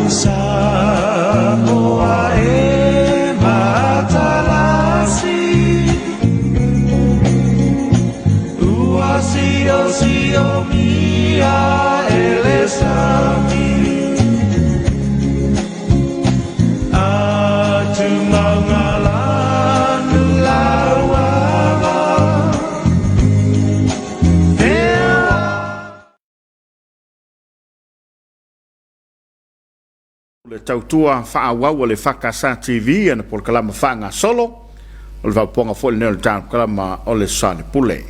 Samoa e matalasi Ua siosiomia e le sami Le tautua faaauau a le EFKS TV ana polokalama faagasolo, o le faaopoopoga foi lenei o le tatou polokalama o le Soalepule.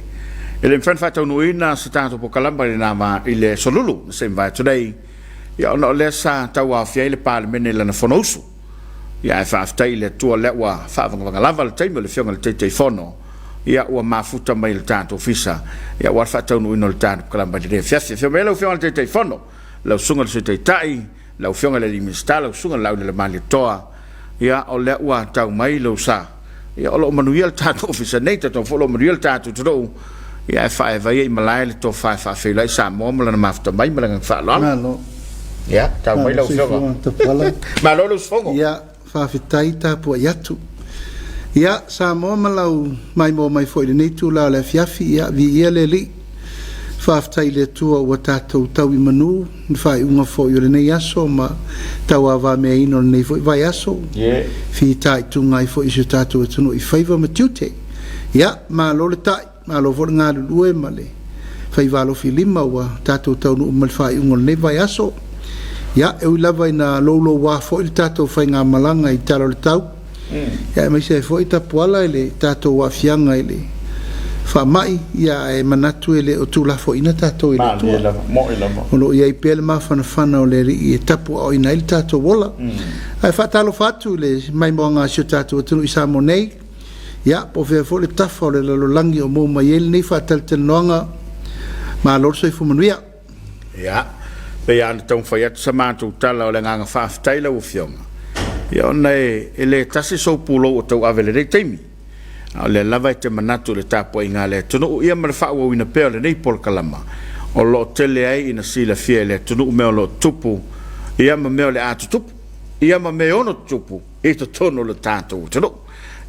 E le mafai ona faataunuuina se tatou polokalama i lena va i le aso Lulu na se i mavae atu nei, ia ona o lea sa tauaofia ai le Palemene i lana Fonousu. Ia ae faafetai i le Atua o lea ua faavagavaga lava le taimi o le Afioga i le Taitaifono, ia ua mafuta mai i le tatou Ofisa, ia aua le faataunuuina o le tatou polokalama i lenei afiafi. Afio mai lau Afioga i le Taitaifono, lau Susuga i le Sui Taitai, lau Afioga i le alii Minisita, lau Susuga i le Launiulemalietoa, ia o lea ua tau mai lou sa, ia o lo o manuia le tatou Ofisa nei, talitonu foi o lo o manuia le tatou atunuu, ia ae faaeva ia i malae le tofa e faafeiloai Samoa ma lana mafuta mai ma le agaga faaaloalo. Malo. Ia, tau mai Malo lau Afioga. soifua Tapuala. Malo le usufono. Ia, faafetai tapuai atu. Ia, Samoa ma lau maimoa mai foi i lenei itula o le afiafi, ia, viia le Alii. Faafetai i le Atua ua tatou tau i manu i le faaiuga foi o lenei aso ma tauavameaina o lenei foi vaiaso, fitaituga ai foi i si o tatou atunuu i faiva ma tiute. Ia, malo le tai, malo foi le galulue ma le faiva alofilima ua tatou taunuu mai i le faaiuga o lenei vaiaso. Ia, e ui lava ina louloua foi le tatou faigamalaga i tala o le tau, ia aemaise ai foi tapuala i le tatou aafiaga i le faamai, ia ae manatu e le o tuulafoaiina tatou e le Atua. O lo o i ai pea le mafanafana o le Alii e tapuaaoina ai le tatou ola. Ae faatalofa atu i le maimoaga a si o tatou atunuu i Samoa nei, ia po o fea foi le tafa o le lalolagi o maua mai ai lenei faatalatalanoaga, malo le soifua manuia. Ia, pei lava ona taumafai atu sa matou tala o le agaga faafetai lau Afioga, ia ona e, e le tasi sou pulou o tauave i lenei taimi, a o lea lava e te manatu i le tapuaiga a le atunuu, ia ma le faaauauina pea o lenei polokalama, o lo o tele ai ina silafia e le atunuu mea o lo o tutupu, ia ma mea o le a tutupu, ia ma mea e ono tutupu i totonu o le tatou atunuu.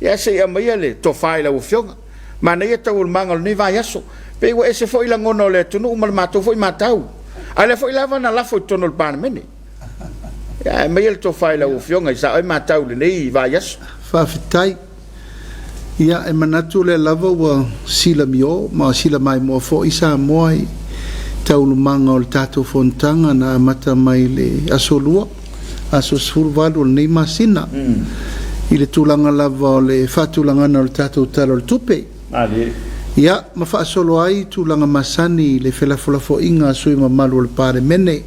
Ia se i aumaia le tofa i lau Afioga. Manaia taualumaga o lenei vaiaso. Pei ua ese foi lagona o le atunuu ma le matou foi matau. A o lea foi lava na lafo i totonu o le Palemene. Ia, ae aumaia le tofa i lau Afioga i sao ai matau i lenei vaiaso. Faafetai. Ia, e manatu o lea lava ua silamio ma silamaimoa foi Samoa i taualumaga o le tatou fonotaga na amata mai i le Aso Lua, aso 18 o lenei masina, i le tulaga lava o le faatulagaga o le tatou Tala o le Tupe. Ia, ma faasolo ai tulaga masani i le felafolafoaiga a sui usufono mamalu o le Palemene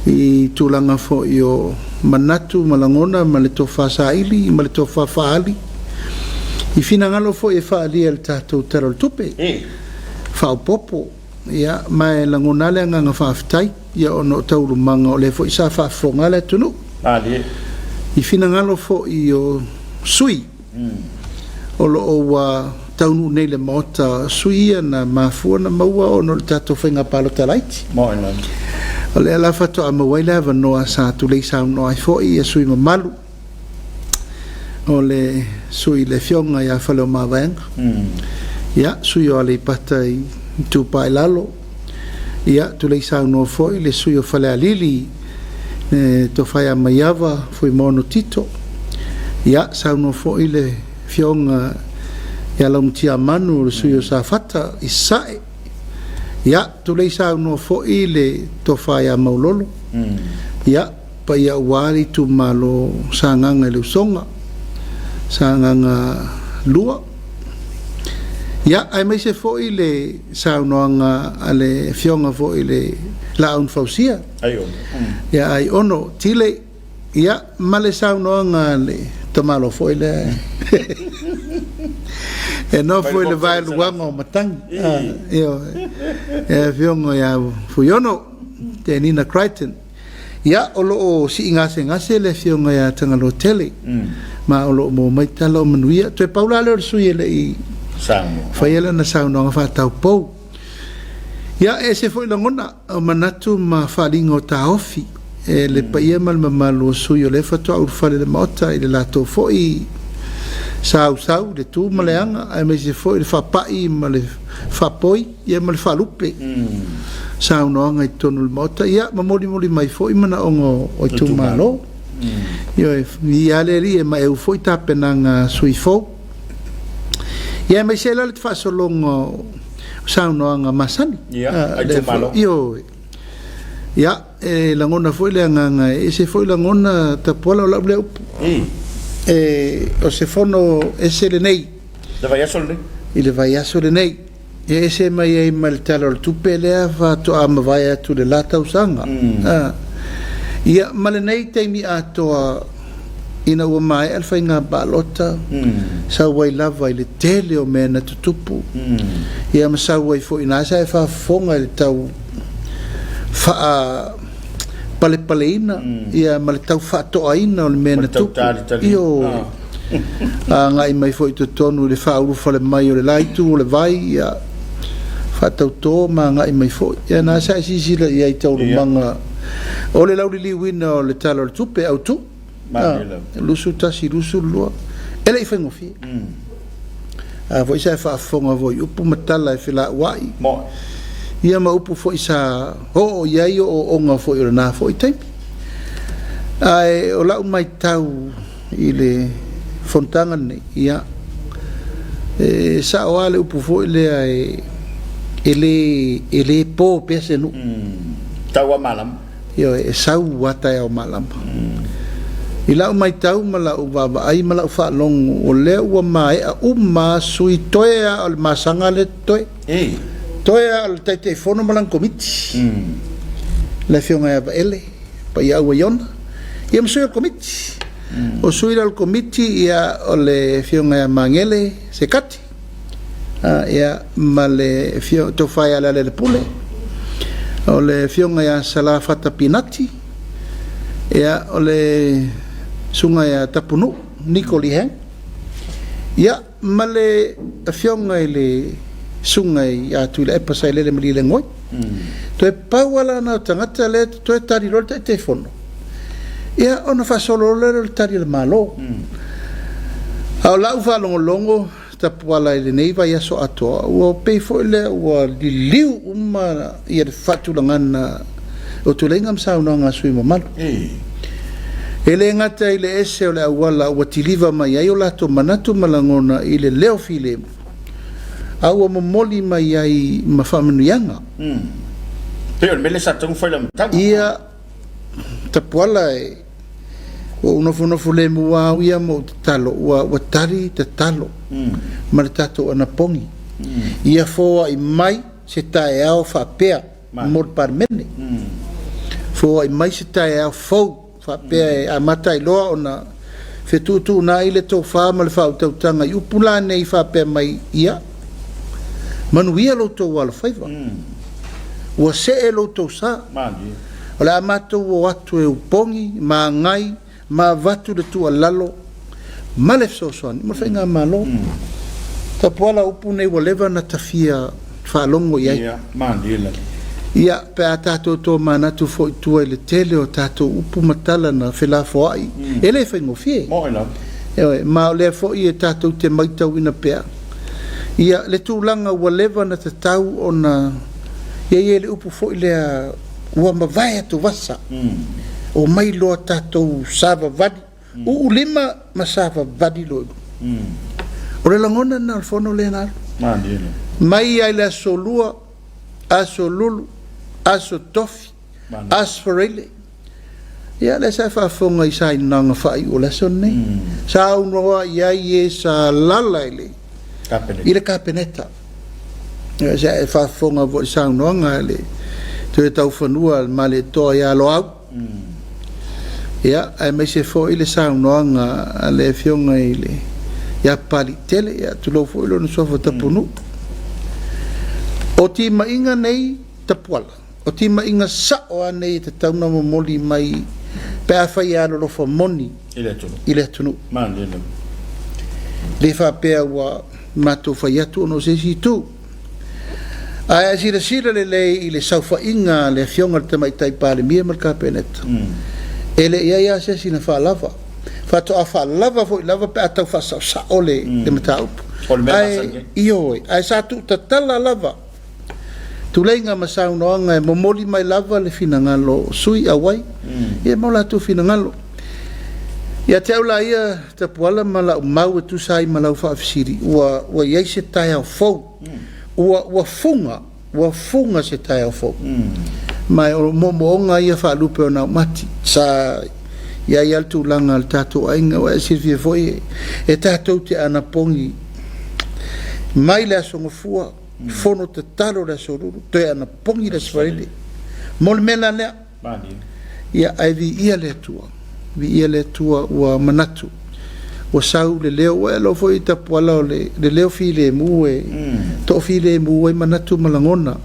i tulaga foi o manatu ma lagona ma le tofa saili ma le tofa faaali i finagalo foi e faaalia i le tatou Tala o le Tupe faaopoopo. Ia, ma e lagona lava le agaga faafetai, ia ona o taualumaga o lea foi sa faafofoga le atunuu. Malie. I finagalo foi o sui o lo o ua taunuu nei i le Maota, sui ia na mafua ona maua ona o le tatou faiga palota laiti. Moi lava. O lea la faatoa maua ai le avanoa sa tulei saunoa ai foi ia sui mamalu. O le sui le Afioga ia Faleomavaega, ia, sui o Aleipata Itupa i Lalo, ia, tulei saunoa foi le sui o Falealili, le Tofa ia Maiava Fuimaono Tito, ia, saunoa foi le Afioga ia Laumatiamanu, le sui o Safata i Sasae, ia, tulei saunoa foi le Tofa ia Maulolo, ia, Paia aua le itumalo Sagaga i le Usoga, Sagaga 2. Ia, aemaise foi le saunoaga a le Afioga foi i le Laauna Fausia. Aiono. Ia, Aiono Tile, ia, ma le saunoaga a le tamaloa foi lea e nofo i le vaeluaga o matagi, ioe, le Afioga ia Fuiono Tenina Crichton. Ia, o lo o sii gasegase le Afioga ia Tagaloatele, ma o lo o maua mai tala o manuia. Toe pau la lea o le sui e le i faia lana saunoaga faataupou. Ia, e ese foi lagona, o manatu ma faaaliga o taofi e le paia ma le mamalu o sui o lea faatoa ulufale i le Maota i le latou foi sausau i le tu ma le aga, aemaise foi le faapai ma le faapoi ia ma le faalupe saunoaga i totonu o le Maota, ia ma molimoli mai foi manaoga o itumalo. Ioe, viia le Alii e maeu foi tapenaga a sui fou. Ia aemaise la le faasologa o saunoaga masani. Ia, a itumalo. Ioe. Ia, e lagona foi le agaga, e ese foi lagona tapuala o lau lea upu. E, o se fono ese lenei. Le vaiaso lenei. I le vaiaso lenei. E ese mai ai ma le Tala o le Tupe lea faatoa mavae atu i le la tausaga. Ia, ma lenei taimi atoa ina ua maea le faiga palota, sau ai lava i le tele o mea na tutupu, ia ma sau ai foi ina sa e faafofoga i le tau faapalepaleina ia ma le tau faatoaina o le mea na tupu. Ioe. Agai mai foi i totonu i le faaulufale mai o le la itu o le vai, ia faatauto ma agai mai foi. Ia na sa e silasila i ai i taualumaga o le lauliliuina o le Tala o le Tupe Autu 21, 22, e le i faigofie. A foi sa e faafofoga foi i upu ma tala e felauai, ia ma upu foi sa oo i ai ooooga foi o lena foi taimi. Ae o lau matau i le fonotaga lenei, ia, e sao lava le upu foi lea e le po pea se nuu. Tau lava malama. Ioe, e sau lava taeao malama. I lau matau ma lau vaavaai ma lau faalogo, o lea ua maea uma lava sui, toe lava o le masaga lea e totoe. Toe lava o le Taitaifono ma lana Komiti, le Afioga ia Vaele Paiaaua Iona, ia ma sui o le Komiti. O sui la o le Komiti, ia, o le Afioga ia Magele Sekati, ia, ma le Tofa ia Lealailepule, o le Afioga ia Sala Fata Pinati, ia, o le Susuga ia Tapunuu Niko Lee Hang, ia, ma le Afioga i le Susuga ia Tuilaepa Sailele Malielegaoi. Toe pau lava la na o tagata lea toe tali loa le Taitaifono, ia ona faasolo loa lea o le tali a le Malo. A o lau faalogologo tapuala i lenei vaiaso atoa, ua pei foi lea ua liliu uma ia le faatulagaga o tuleiga ma saunoaga a sui usufono mamalu. E le gata i le ese o le auala ua tiliva mai ai o latou manatu ma lagona i le leo filemu, a ua momoli mai ai ma faamanuiaga. Pei o le mea lea sa tatau ona fai i le amataga. Ia, tapuala e, ua ou nofonofo lemu lava au ia ma ou tatalo, ua tali tatalo ma le tatou anapogi. Ia foai mai se taeao faapea mo le Palemene. Foai mai se taeao fou faapea e amata ai loa ona fetuutuunai le tofa ma le faautautaga i upu la nei faapea mai, Ia manuia lo outou alofaiva, ua see lo outou sa, o le a matou o atu e upogi ma agai ma avatu le tuualalo ma le fesoasoani mo le faigamalo. Tapuala upu nei ua leva ona tafia faalogo i ai. Ia, malie lava. Ia, pe a tatou tomanatu foi i tua i le tele o tatou upu ma tala na felafoai, e le faigofie. Moe lava. Ioe, ma o lea foi e tatou te maitauina pea, ia, le tulaga ua leva ona tatau ona i ai le upu foi lea ua mavae atuvasa, omai loa tatou savavali, uulima ma savavali loa i luga. O le lagona lena o le fono lea na alu. Mai lava i le aso Lua, aso Lulu, aso Tofi, aso Faraile, ia lea sa e faafofoga i sainaga faaiu o le aso lenei. Sa aunoa i ai e sa alaala i le Kapeneta. Ia sa e faafofoga foi i le saunoaga a le Toetaufanua a le Malietoa ia Loau. Ia, aemaise foi le saunoaga a le Afioga i le ia Papaliitele, ia tulou foi lona suafa Tapunuu. O timaiga nei tapuala, o timaiga sao lava nei e tatau ona momoli mai pe afai e alolofa moni i le atunuu. Le faapea ua matou fai atu ona o se isi itu. Ae a e silasila lelei i le saofaiga a le Afioga i le Tamaitai Palemia ma le Kapeneta, e le i ai lava se isi na faalava. Faatoa faalava foi lava pe a tau faasaosao le mataupu. O le mea masani ai. Ioe, ae sa tuutatala lava tuleiga ma saunoaga e momoli mai lava le finagalo o sui auai, ia ma o latou finagalo. Ia te au la ia, Tapuala ma lau mau e tusa ai ma lau faafesili, ua i ai se taeao fou, ua fuga, ua fuga se taeao fou. Ma o moomooga ia faalupe o naumati. Sa i ai lava le tulaga a le tatou aiga, ua e silafia foi e tatou te anapogi mai le Aso Gafua, fono tatalo le Aso Lulu, toe anapogi le Aso Faraile. Mo le mea la lea, Ia, ae viia le Atua, viia le Atua ua manatu, ua sau le leo, ua e alofa foi i tapuala o le, le leo filemu e toafilemu ai manatu ma lagona.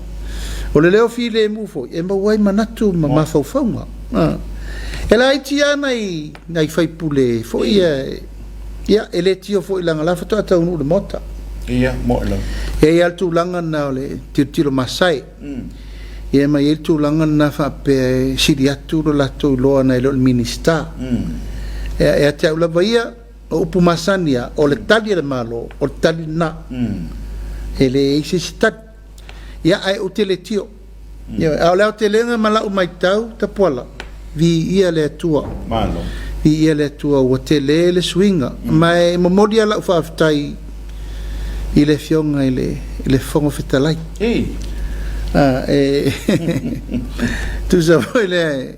O le leo filemu foi e maua ai manatu ma mafaufauga. E laiti lava nai, nai faipule foi ia, ia, e le tio foi leaga la faatoa taunuu i le Maota. Ia, moe lava. E i ai lava le tulaga lena o le tilotilo masae. Ia ma e i ai le tulaga lena faapea e sili atu lo latou iloa nai lo le Minisita. Ia, ia te au lava ia, o upu masani lava, o le tali a le Malo, o le tali lena. E leai se isi tali. Ia, ae ou te le tio. Ioe, a o le aotelega ma lau matau, Tapuala, viia le Atua. Malo. Viia le Atua ua tele le suiga. Ma e momoli lava lau faafetai i le Afioga i le, i le Fofoga Fetalai. Ei. Ah, e tusa foi lea,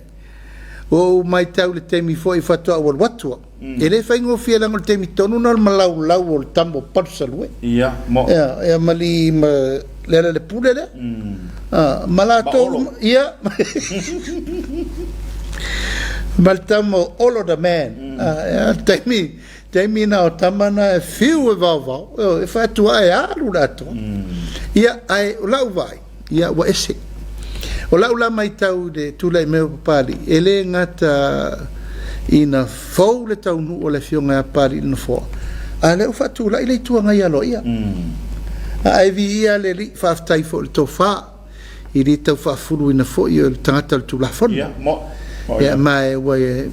ua ou matau i le taimi foi faatoa ou alu atu au. E le faigofie leaga o le taimi tonu lena o le malaulau o le tama o Palusalue. Ia, mo. Ia, ia ma li ma Lealailepule lea. Ah, ma latou Ma Olo. Ia. Ma le tama o Olo the man. Ah, ia, le taimi taimi na o tama na e fiu e vaovao, e fai atu lava e alu le atoa. Ia, ae o lau vaai, ia ua ese. O lau la matau i le tulai mai o Papalii, e le gata ina fou le taunuu o le Afioga ia Papalii i le Nofoa, a o lea ua faatulai le Itu Agai aloaia. Ae viia le Alii, faafetai foi i le tofa i le tau faafuluina foi o le tagata o le Tulafono. Ia, mo, mo ia, ma e ua e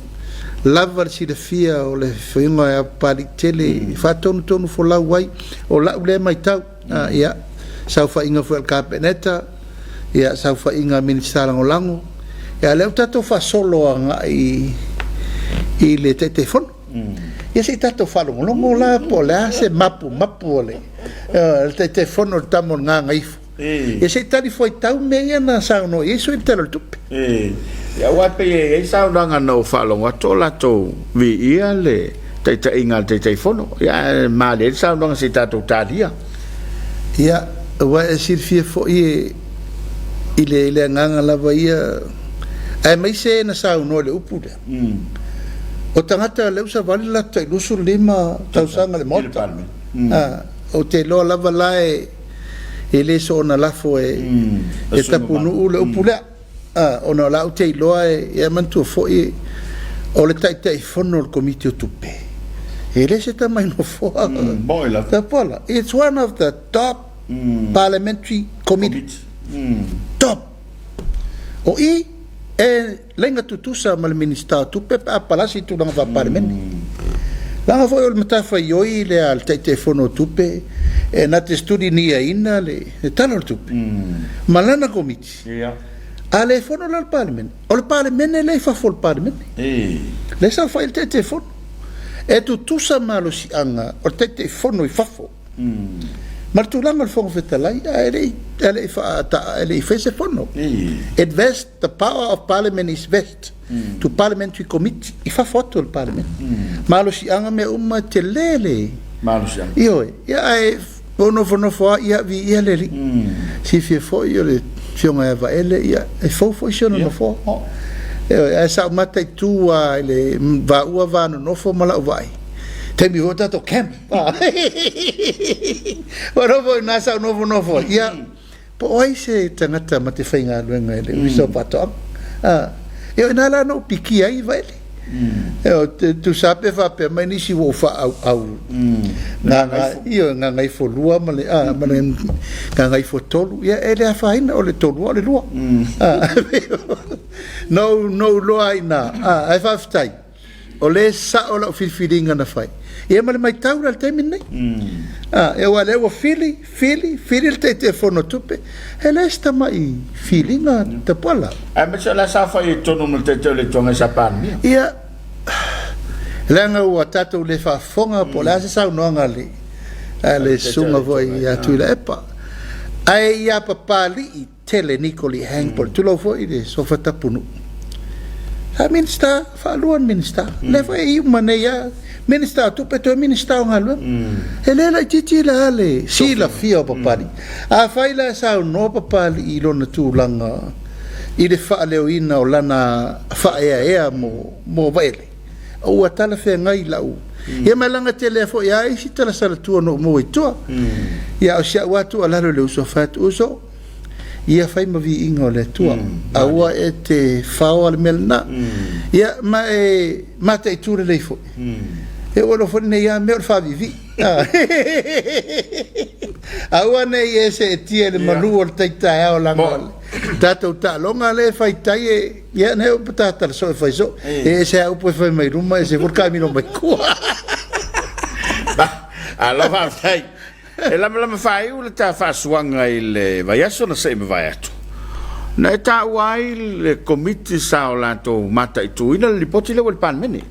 lava le silafia o le Afioga ia Papalii tele e faatonutonu folau ai, o lau lea matau. Ia, saofaiga foi a le Kapeneta, ia, saofaiga a Minisita Lagolago, ia, lea ua tatou faasolo agai i le Taitaifono. Ia se i tatou faalogologo la po o le a se mapumapu o le Taitaifono o le tama o le Gagaifo. Ia se i talifuaitau mea ia na saunoa i ai sui i le Tala o le Tupe. Ia, aua e pei e i ai saunoaga na ou faalogo atu o latou viia le taitaiga a le Taitaifono. Ia, ae malie ai le saunoaga se i tatou talia. Ia, aua e silafia foi e, i le, i le agaga lava ia, aemaise na saunoa i le upu lea. O tagata lea ua savali le latou tai 25 tausaga i le Maota. Ou te iloa lava la e, e le soona lafo e, e Tapunuu le upu lea. Ona o la ou te iloa e, ia manatua foi o le Taitaifono o le Komiti o Tupe, e le se tama i nofoa. Tapuala, it's one of the top parliamentary committee. Top. O i e laina tutusa ma le Minisita o Tupe pe a palasi i tulaga faa-Palemene. Leaga foi o le matafaioi lea a le Taitaifono o Tupe e na te studinia-ina le Tala o le Tupe ma lana Komiti. A le fono la le Palemene, o le Palemene lea i fafo o le Palemene. Lea e saofai ai le Taitaifono. E tutusa malosiaga o le Taitaifono i fafo ma le tulaga o le Fofoga Fetalai, ae le i, e le i faata, e le i faia se fono. It vest, the power of Parliament is vest to Parliamentary Committee i fafo atu o le Palemene. Malosiaga mea uma e tele le malosiaga. Ioe, ia ae ou nofonofo lava, ia viia le Alii. Silafia foi o le Afioga ia Vaele, ia e fou foi si ona nofoa. Ioe, ae sa ou mataitu lava i le vaua va nonofo ma lau vaai, taimi foi o tatou camp. Ua nofo i ina sa ou nofonofo ai, ia, po o ai se tagata ma te faigaluega i le Ofisa o Faatoaga. Ia o ina la na ou pikia ai Vaele. E tusa pe faapea mai nisi ua ou faaauau ioe, gagaifo lua ma le ma le gagaifo tolu, ia e le afaina, o le tolu lava o le lua. Na ou iloa lava i ina, ae faafetai o lea e sao lau filifiliga na fai, ia ma le matau la i le taimi lenei. Aua o lea ua fili, fili, fili le Taitaifono o Tupe, e leai se tamai filiga Tapuala. Aemaise o la e saofai ai i totonu ma le Taitai o le Itu Agai sa Palemia. Ia, leaga ua tatou le faafofoga po o le a se saunoaga a le susuga foi ia Tuilaepa. Ae ia Papalii tele Niko Lee Hang po o le tulou foi le Sofa Tapunuu. Sa Minisita, faalua ni Minisita. Lea foi e iu ma nei lava, Minisita o Tupe toe Minisita o Galuega. E le laitiiti la le silafia o Papalii. Afai la e saunoa Papalii i lona tulaga i le faaleoina o lana faaeaea mo Vaele, ua talafeagai i lau... Ia ma e laga tele foi lava isi tala salatua na ou maua i tua. Ia a o si au lava tuualalo i le uso, fai atu, uso, ia fai ma viiga o le Atua, aua e te faoa le mea lena. Ia ma e mataitu lelei foi. E oo loa foi lenei lava mea o le faaviivii. Aua ne i e seetia i le malu o le tai taeao leaga o le tatou taaloga lea e fai tai e ia ne upu tatala soo e fai soo. E ese lava upu e fai mai luma ese foi le taamilo mai tua. Malo faafetai. E lamalama faaiu le ta faasuaga i le vaiaso na se i mavae atu, na e taua ai le Komiti sa o latou mataituina le Lipoti lea ua i le Palemene.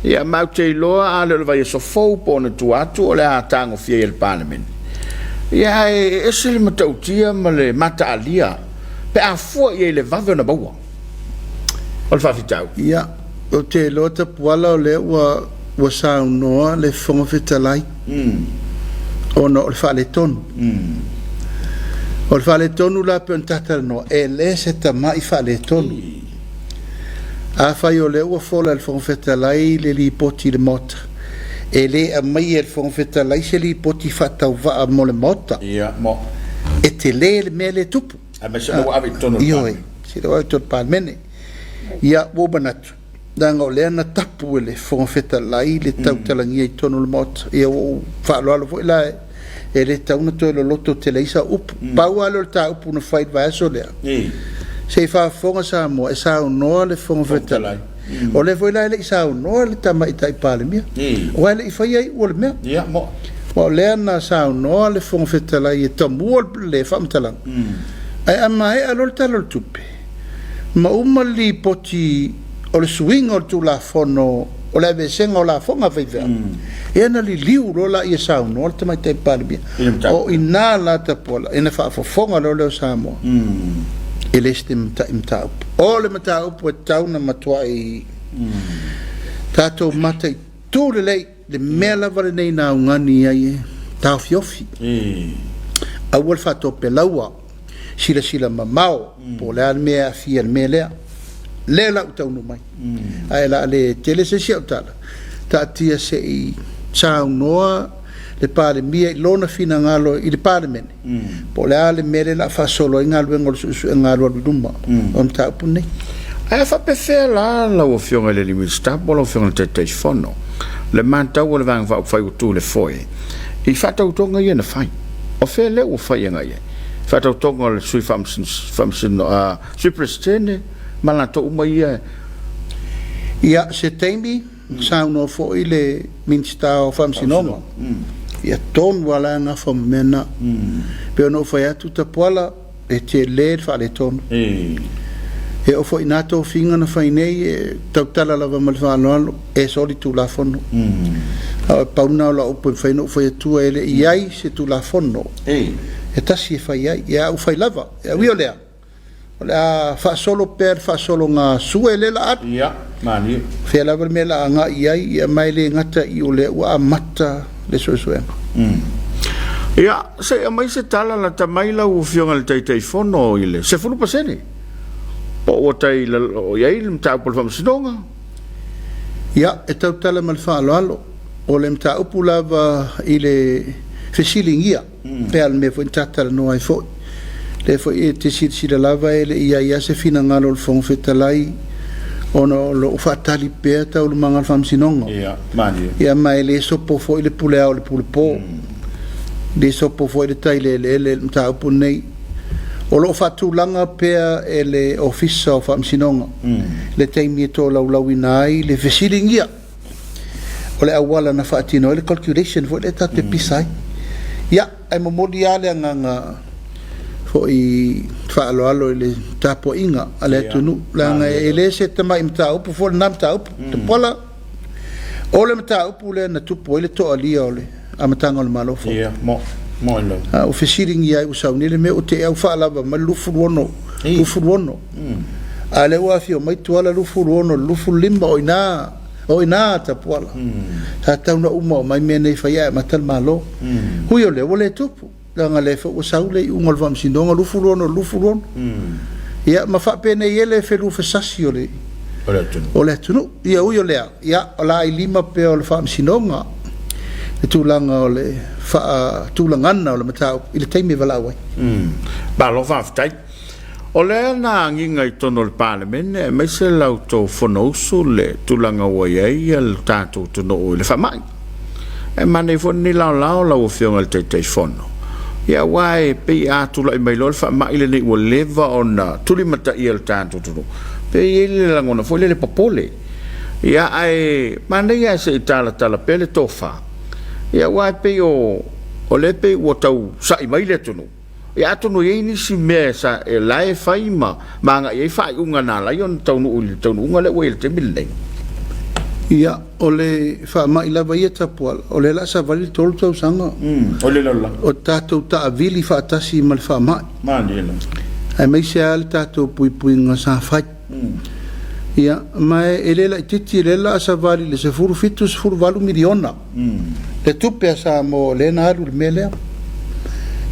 Ia, ma ou te iloa a le o le vaiaso fou po o ona tua atu o le a tagofia ai e le Palemene. Ia, ae ese le matautia ma le mataalia pe a fua i ai i le vave ona maua o le faafitauli. Ia, ou te iloa Tapuala o lea ua ua saunoa le Fofoga Fetalai ona o le faaletonu. O le faaletonu la pei ona ta talanoa, e le se tamai faaletonu. Afai o lea ua fola e le Fofoga Fetalai le Lipoti i le Maota, e le aumaia e le Fofoga Fetalai se Lipoti faatauvaa mo le Maota. E tele le mea lea e tupu. Aemaise o lea ua ave i totonu o le Ioe, se lea ua ave i totonu o le Palemene. Ia, ua ou manatu, leaga o lea na tapu e le Fofoga Fetalai le tautalagia i totonu o le Maota. Ia ua ou faaaloalo foi la, e le tatau ona toe loloto tele ai sau upu. Pau lava lea o le taupu na fai i le vaiaso lea, se i faafofoga Samoa, e saunoa le Fofoga Fetalai. O lea foi la e le i saunoa le Tamaitai Palemia, aua e le i faia iu o le mea. Aua o lea na saunoa le Fofoga Fetalai e tamua le faamatalaga, ae a maea loa le Tala o le Tupe, ma uma le lipoti o le suiga o le Tulafono o le aveesega o lafoga a faifeau, ia ona liliu loa lea saunoa le Tamaitai Palemia. O i ina la Tapuala, ina faafofoga loa lea o Samoa, e le se mataupu. O le mataupu e tatau ona matuai tatou mataitu lelei, le mea lava lenei na augani ai e taofiofi, aua le faatopelaua, silasila mamao po o le a le mea e aafia i le mea lea. Lea la ua taunuu mai. Ae o le a le tele se isi au tala, taatia se i saunoa le Palemia i lona finagalo i le Palemene, po o le a le mea lea o le a faasolo ai galuega o le suesuega alualu i luma o le mataupu lenei. Ae faapefea la lau Afioga i le alii Minisita po o lau Afioga i le Taitaifono le matau a le Vaega Faaupufai ua tu i le foe i faatautoga ia na fai? O fea lea ua fai agai i ai? Faatautoga o le Sui Faamasino, Sui Peresetene ma latou uma ia. Ia, se taimi saunoa foi le Minisita o Faamasinoga, ia tonu lava la e gafa ma mea na. Pei ona ou fai atu Tapuala, e tele le faaletonu. E oo foi i na tofiga na fai nei, e tautala lava ma le faaaloalo, e soli Tulafono. A o pau lena o lau upu e mafai ona ou fai atua, e le i i ai se Tulafono e tasi e fai ai. Ia, a ua fai lava, e ui o lea, O le a faasolo pea le faasologa sue lea la alu. Ia, malie. Fea lava le mea la agai i ai, ia ma e le gata i o lea ua amata le suesuega. Ia, se i aumai se tala lata mai lau Afioga i le Taitaifono i le 10% po ua tai i ai le mataupu a le Faamasinoga? Ia, e tautala ma le faaaloalo, o le mataupu lava i le fesiligia. Pe a o le mea foi na ta talanoa ai foi. Lea foi e te silasila lava e le i i ai lava se finagalo o le Fofoga Fetalai ona o lo o faatali pea taualumaga o le Faamasinoga. Ia, malie. Ia ma e le sopo foi le pule ao i le pule po. E le sopo foi le tai i le eleele i le mataupu lenei. O lo o faatulaga pea e le Ofisa o Faamasinoga le taimi e tolaulauina ai le fesiligia o le auala na faatino ai le calculation foi lea tatou te pisa ai. Ia, ae momoli lava le agaga foi faaaloalo i le tapuaiga a le atunuu, leaga e le se tamai mataupu foi lena mataupu. Tapuala, o le mataupu lea na tupu ai le toalia o le amataga o le Malo fou. Ia, mo, mo i lau. Ua fesiligia ai ua sauni le mea ua te au faalava mai le 26, 26. A lea ua afio mai Tuala 26 25 o ina o ina Tapuala. Sa tatau na uma o mai mea nei fai ae amata le Malo. Hui o lea ua le tupu. Leaga lea foi ua sau le iuga o le Faamasinoga 26 26. Ia ma faapenei ai le felufesasi o le o le atunuu. Ia ui o lea, ia o le a i lima pea o le Faamasinoga le tulaga o le faatulagana o le mataupu i le taimi e valaau ai. Malo faafetai. O lea na agiga i totonu o le Palemene aemaise la outou Fonousu le tulaga ua i ai le tatou atunuu i le faamai. E manaia foi lenei laolao lau Afioga i le Taitaifono, ia aua e pei a tulai mai loa le faamai lenei ua leva ona tulimataia e le tatou atunuu, pei e i ai le lagona foi lele popole. Ia ae manaia ae se i talatala pea le tofa, ia aua e pei o lea e pei ua tau sa'i mai le atunuu. Ia atonu e i ai nisi mea sa e la e fai ma ma agai ai faaiuga na ala ai ona taunuu i le taunuuga lea ua i ai i le taimi lenei. Ia, o le faamai lava ia Tapuala, o lea o le a savali le 3 tausaga o le lalolagi o tatou taavili faatasi ma le faamai. Malie lava. Aemaise lava le tatou puipuiga sa fai. Ia, ma e le laitiiti, o lea o le a savali i le 17, 18 miliona. Le tupe a Samoa o lea na alu i le mea lea.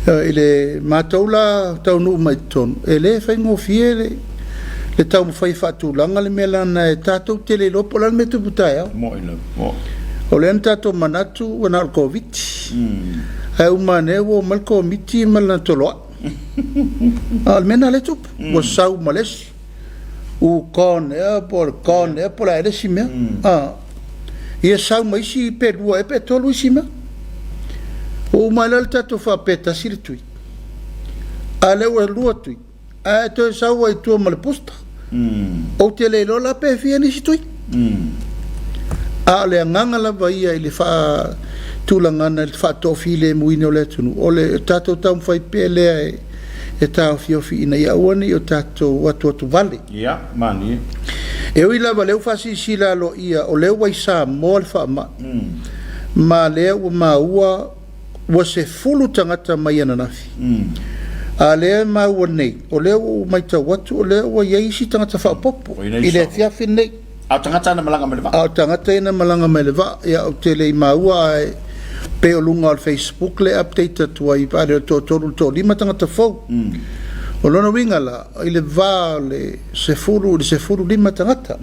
I le matou la taunuu mai i totonu, e le faigofie le le taumafai e faatulaga le mea leaga e tatou te le iloa po o le a le mea e tupu taeao. O lea na tatou manatu ua na o le Koviti, ae uma ane ua omai le Komiti ma lana toloai. A o le mea lena lea e tupu, ua sau ma le isi Ukon ea po o le Kon ea po o le a ea le isi mea. A, ia sau ma isi pe lua ea pe tolu isi mea. Ua uma ai la le tatou faapea e tasi le tui. A lea ua lua tui, ae toe sau ai i tua ma le booster. Ou te le iloa la pe fia nisi tui. A o le agaga lava ia i le faatulagana i le faatoafilemuina o le atunuu, o le tatou taumafai pea lea e e taofiofi ina ia aua ne i o tatou atuatuvale. Ia, malie. E ui lava lea ua faasilasila aloaia o lea ua i Samoa le faamai, ma lea ua maua ua 10 tagata mai ananafi. A lea e maua nei, o lea ua ou matau atu o lea ua i ai isi tagata faaopoopo i le afiafi lenei. A o tagata na malaga mai le vaa. A o tagata ia na malaga mai le vaa. Ia ou te le i maua ae pei o luga o le Facebook le update atu ai a le o le toatolu le toalima tagata fou. O lona uiga la, i le va o le 10 i le 15 tagata.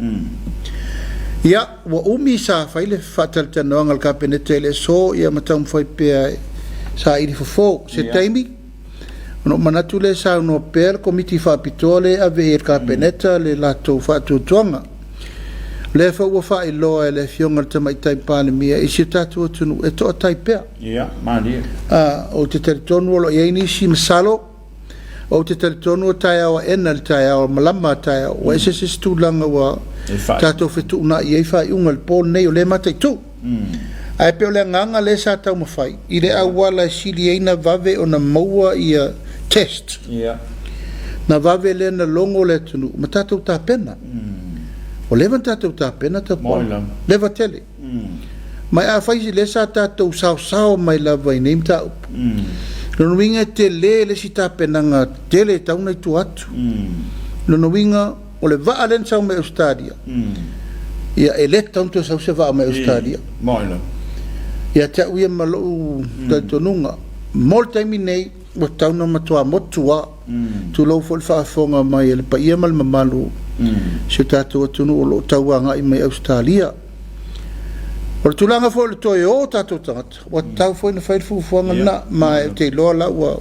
Ia, ua umi sa fai le faatalatalanoaga a le Kapeneta i le aso ia ma taumafai pea e saili fofo. Se taimi Ona ou manatu lea e saunoa pea le Komiti Faapitoa lea e ave i ai e le Kapeneta le latou faatuatuaga. O lea foi ua faailoa e le Afioga i le Tamaitai Palemia i si o tatou atunuu e toatai pea. Ia, malie. Ou te talitonu o lo o i ai nisi masalo, ou te talitonu o taeao aena i le taeao, malama a taeao, ua ese se isi tulaga ua tatou fetuunai ai faaiuga i le po lenei o lea e mataitu. Ae pei o le agaga lea sa taumafai i le auala e sili ai na vave ona maua ia test. Na vave lea na logo le atunuu ma tatou tapena. Ua leva ona tatou tapena Tapuala. Leva tele. Ma afai lea sa tatou saosao mai lava i nei mataupu. Lona uiga e tele le isi tapenaga tele e tatau ona i tua atu. Lona uiga O le vaa lea na sau mai Ausetalia, ia e le tatau ona toe sau se vaa mai Ausetalia. Ia te au ia ma lou talitonuga, mo le taimi nei, ua tatau ona matua motu lava. Tulou foi le faafofoga mai a le paia ma le mamalu o si o tatou atunuu o lo o tau agai mai Ausetalia. O le tulaga foi o le toe o o tatou tagata, Ua tatau foi ona fai le fuafuaga lena, ma ou te iloa la ua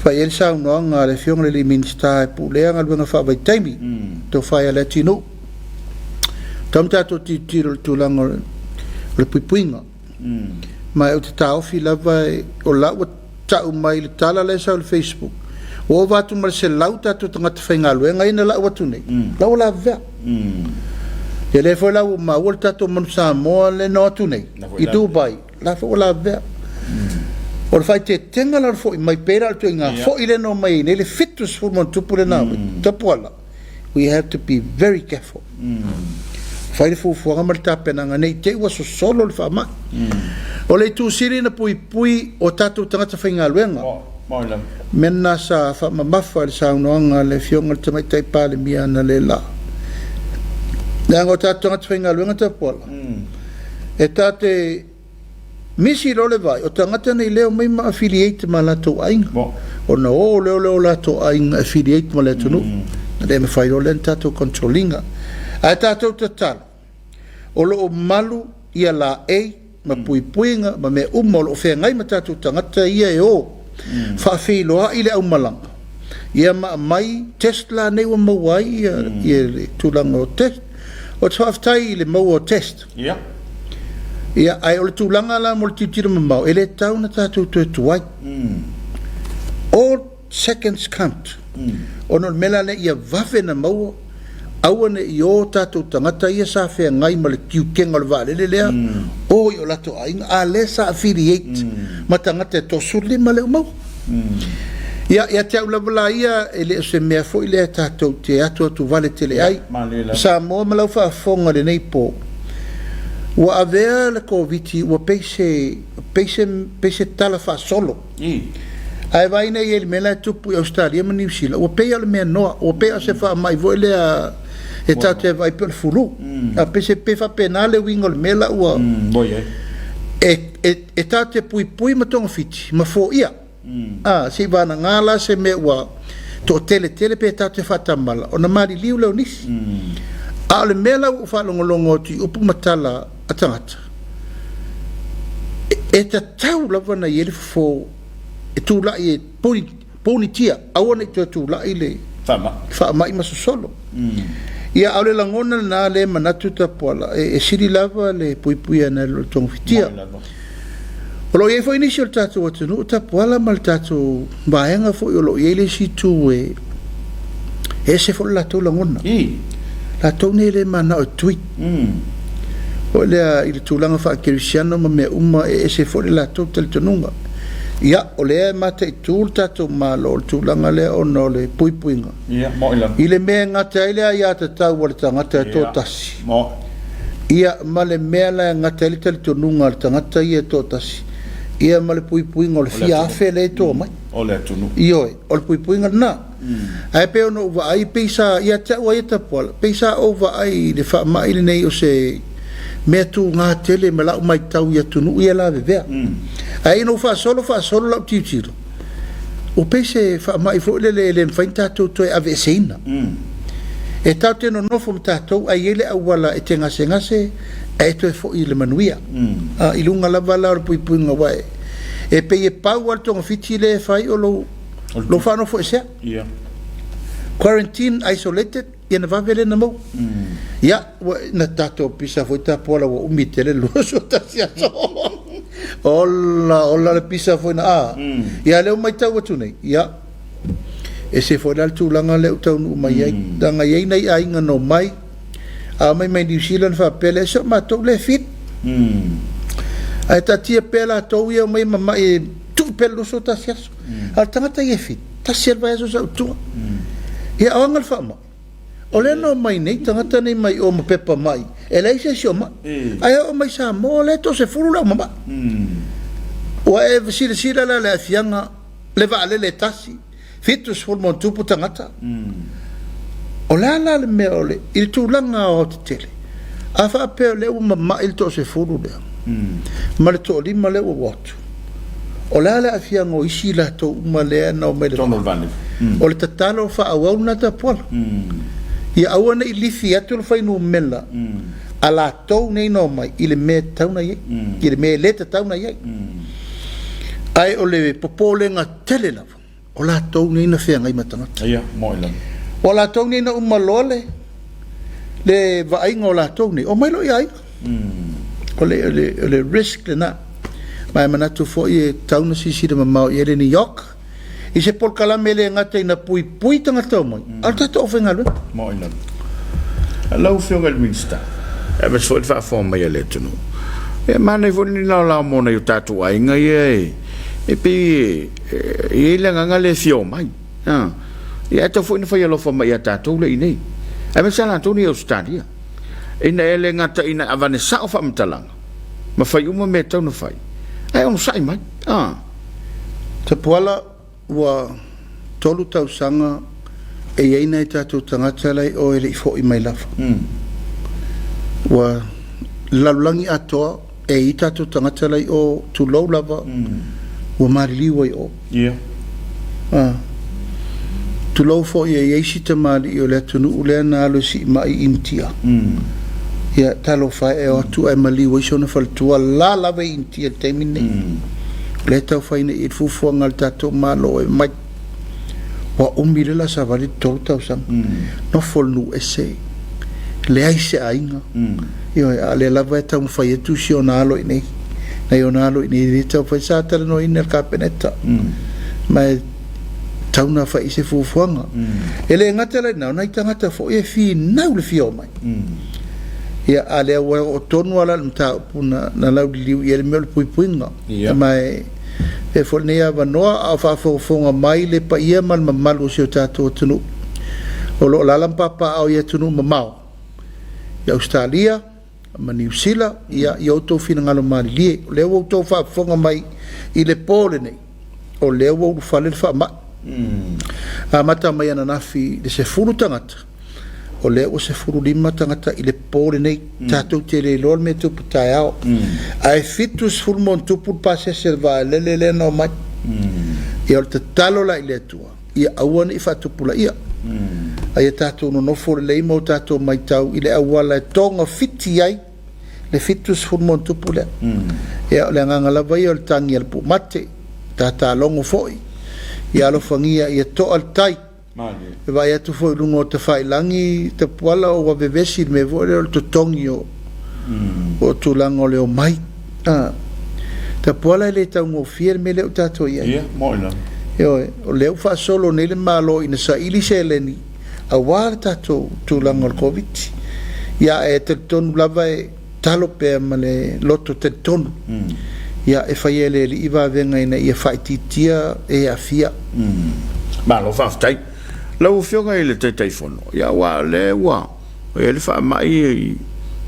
fai i ai le saunoaga a le Afioga i le Minisita e pulea galuega faavaitaimi, le Tofa ia Leatinuu. Tatau ona tatou tilotilo i le tulaga o le puipuiga. Ma ou te taofi lava o la ua tau mai i le tala lea e sau i le Facebook, ua ova atu ma le 100 tatou tagata faigaluega ia na lau atu nei, la ua lavevea. Ia lea foi la ua maua le tatou manu Samoa lea na o atu nei i Dubai, la foi ua lavevea. O le faaeteetega la o le foi mai, pei la o le ituaiga foi lea na omai ai nei, le 70+ lea na omai, Tapuala, we have to be very careful. Fai le fuafuaga ma le tapenaga ne i te i ua sosolo le faamai. O le itu sili na puipui o tatou tagata faigaluega. Mea na sa faamamafa i le saunoaga a le Afioga i le Tamaitai Palemia analeila. Leaga o tatou tagata faigaluega Tapuala, e ta te Misi loa le vaai, o tagata nei lea omai ma affiliate ma latou aiga. Ona o lea o le o latou aiga affiliate ma le atunuu. Na le mafai loa lea ona tatou control ina. Ae tatou tatalo, o lo o malu ia laei ma puipuiga ma mea uma o lo o feagai ma tatou tagata ia e o faafeiloai le aumalaga, ia ma aumai test la nei ua maua ai ia le tulaga o test. Ou te faafetai i le maua o test. Ia. Ia, ae o le tulaga la mo le tilotilo mamao, e le tatau ona tatou toe tuai. All seconds count. Ona o le mea la lea, ia vave ona maua, aua ne i o tatou tagata ia sa feagai ma le tiutega o le vaalele lea, o i o latou aiga, a lea sa affiliate ma tagata e 35 lea ua maua. Ia, ia te au lava la ia, e le o se mea foi lea tatou te atuatuvale tele ai. Samoa ma lau faafofoga i lenei po, ua avea le Koviti ua pei se, pei se, pei se tala faasolo. Ae vaai nei i le mea la e tupu i Ausetalia ma Niu Sila, ua pei o le mea noa, ua pei o se faamai foi lea e tatou te vaai pei o le fulu. A pei se pei faapena le uiga o le mea la ua e tatou te puipui ma togafiti ma foia. A, se i vanaga la se mea ua toatele tele pe tatou te faatamala, ona maliliu lea o nisi. A o le mea la ua ou faalogologo atu i upu ma tala a tagata, e tatau lava ona i ai le fofo e tulai e punitia, aua ne i toe tulai le faamai ma sosolo. Ia, a o le lagona lena lea e manatu Tapuala, e sili lava le puipuia nai lo le togafitia. O lo o i ai foi nisi o le tatou atunuu Tapuala ma le tatou vaega foi o lo o i ai le isi itu e ese foi le latou lagona. Latou nei e le manao e tui. Foi lea i le tulaga faakerisiano ma mea uma e ese foi le latou talitonuga. Ia, o lea e mataitu le tatou Malo i le tulaga lea ona o le puipuiga. I le mea e gata ai le aiatatau a le tagata e toatasi, ia, ma le mea la e gata ai le talitonuga a le tagata ia e toatasi, ia ma le puipuiga o le fia afe lea e toa mai. Ioe, o le puipuiga lena. Ae pei ona ou vaai, pei sa, ia te au lava ia Tapuala, pei sa ou vaai i le faamai lenei o se mea tuga tele ma lau matau i atunuu ia lavevea. Ae ina ua faasolo faasolo lau tilotilo, ua pei se faamai foi lele e le mafai ona tatou toe aveeseina. E tatou te nonofo ma tatou ae i ai le auala e te gasegase ae e toe foi i le manuia. I luga lava la o le puipuiga aua e pei e pau lava le togafiti lea e fai o lou faanofoesea. Quarantine isolated ia na vave lea na maua. Ia, ua, na tatou pisa foi Tapuala ua umi tele le 21 aso. Ola, ola le pisa foi na, a. Ia, lea ua matau atu nei, ia, ese foi la le tulaga lea ua taunuu mai ai. Leaga e i ai nai aiga na omai, a omai mai Niu Sila ona faapea lea, se o matou lea e fit. Ae taatia pea latou ia omai mamai e tuu pea le 21 aso. A o le tagata ia e fit, tasi lava le vaiaso sau i tua. Ia, o aga le faamai? O lea na omai nei tagata nei mai o ma pepa mai, e leai se isi o mai. Ae oo mai Samoa, o lea e toasefulu le au mamai. Ua e silasila la i le aafiaga, le vaalele e tasi, 70+ tagata. O le a la le mea o le, i le tulaga aoaotetele, a faapea o lea ua mamai le toasefulu lea, ma le toalima lea ua o atu, O le a le aafiaga o isi latou uma lea na omai i le vaalele? O le tatalo faaauau lena Tapuala. Ia aua ne i lifi atu le fuainumera a latou nei na omai i le mea e tatau ona i ai, i le mea e le tatau ona i ai. Ae o le popolega tele lava, o latou nei na feagai ma tagata. Ia, moe lava. O latou nei na uma loa le, Le vaaiga o latou nei, omai loa i aiga. O le, o le, o le risk lena. Ma e manatu foi e tatau ona silasila mamao i ai le NEOC i se polokalame e le gata ina puipui tagata omai, a o le tatou aufaigaluega. Moni lava. Lau Afioga i le Minisita, aemaise foi le faafofoga mai a le atunuu, e manaia foi le laolao mo nai o tatou aiga ia e pei e i ai le agaga lea e fia omai. Ia ae tatau foi ona fai alofa mai ia tatou lea i inei, aemaise lava latou nei i Ausetalia, ina ia le gata ina avane sao faamatalaga ma fai uma mea e tatau ona fai, ae onosai mai. Tapuala, Ua tolu tausaga e i ai nai tatou tagata la i o e le i foi mai lava. Ua lalolagi atoa e i ai tatou tagata la i o, tulou lava, ua maliliu ai i o. Tulou foi e i ai si tamalii o le atunuu lea na alu e siimai i Initia. Ia, talofa e, e o atu ae maliu ai sona faletua la lava i Initia i le taimi lenei. O lea e tau fai nei i le fuafuaga a le tatou Malo e omai. Ua umi lea la savali le tolu tausaga. Nofo i le nuu ese, leai se aiga. Ioe, a o lea lava e taumafai atu si ona alo i inei, nai ona alo i inei, e le taumafai. Sa talanoaina e le Kapeneta, ma e tatau ona fai i se fuafuaga. E le gata la i lena, o nai tagata foi e finau le fia omai. Ia, a lea ua oo tonu lava la i le mataupu na, na lauliliu i ai le mea o le puipuiga. Ma e avea foi lenei avanoa a o faafogafoga mai le paia ma le mamalu o si o tatou atunuu o lo o alaala ma papaaao i atunuu mamao, i Ausetalia ma Niu Sila, ia, i outou finagalo malilie. O lea ua outou faafofoga mai i le po lenei, o lea ua ulufale le faamai. Amata mai ananafi i le 10 tagata, o lea ua 15 tagata i le po lenei. Tatou te le iloa le mea e tupu taeao. Ae 70 ma ono tupu le pasese o le vaalele lea na omai. Ia o le tatalo la i le Atua, ia aua ne i faatupulaia. A ia tatou nonofo lelei ma o tatou matau i le auala e togafiti ai le 70 ma ono tupu lea. Ia o le agaga lava ia o le tagi a le pumate, tatalogo foi, ia alofagia ia toa le tai. E vaai atu foi i luga o tafailagi tapuala ua vevesi i le mea foi lea o le totogi o o tulaga o le omai. A tapuala e le taugofie le mea lea ua tatou i ai. Ia, moni lava. Ioe, o lea ua faasolo nei le Malo ina saili seleni aua le tatou tulaga o le Koviti. Ia, e talitonu lava e talo pea ma le loto talitonu, ia, e faia e le Alii vavega ina ia faaitiitia e aafia. Malo faafetai. Lau Afioga i le Taitaifono, ia aua o lea ua i ai le faamai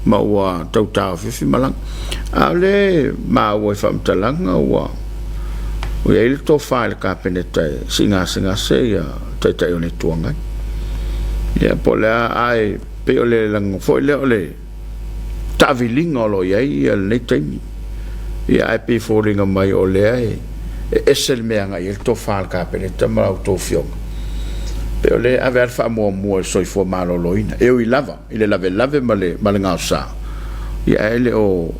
ma ua tau taofiofia malaga, a o lea e maua i faamatalaga ua i ai le tofa i le Kapeneta e sii gasegase ia Taitai o le Itu Agai. Ia po o le a, ae pei o le laga foi lea o le taaviliga o lo o i ai lenei taimi. Ia ae pei e foliga mai o lea e ese le mea e agai i ai le tofa a le Kapeneta ma a outou afioga. Pei o lea e ave lava le faamuamua i le soifua maloloina, e ui lava i le lavelave ma le, ma le gaosa, ia ae le o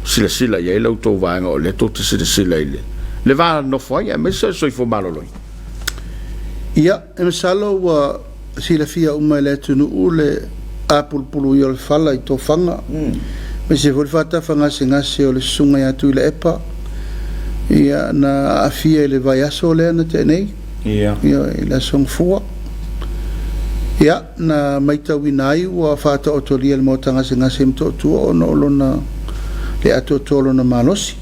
silasila i ai la outou vaega o lea tou te silasila i le, le va nofo ai aemaise o le soifua maloloina. Ia, e masalo ua silafia uma e le atunuu le apulupuluia o le fala i tofaga, aemaise foi le faatafa gasegase o le Susuga ia Tuilaepa, ia, na aafia i le vaiaso lea na tea nei, ia, i le Aso Gafua. Ia, na maitauina ai ua faataotolia e le Maota Gasegase i Motootua ona o lona le atoatoa o lona malosi.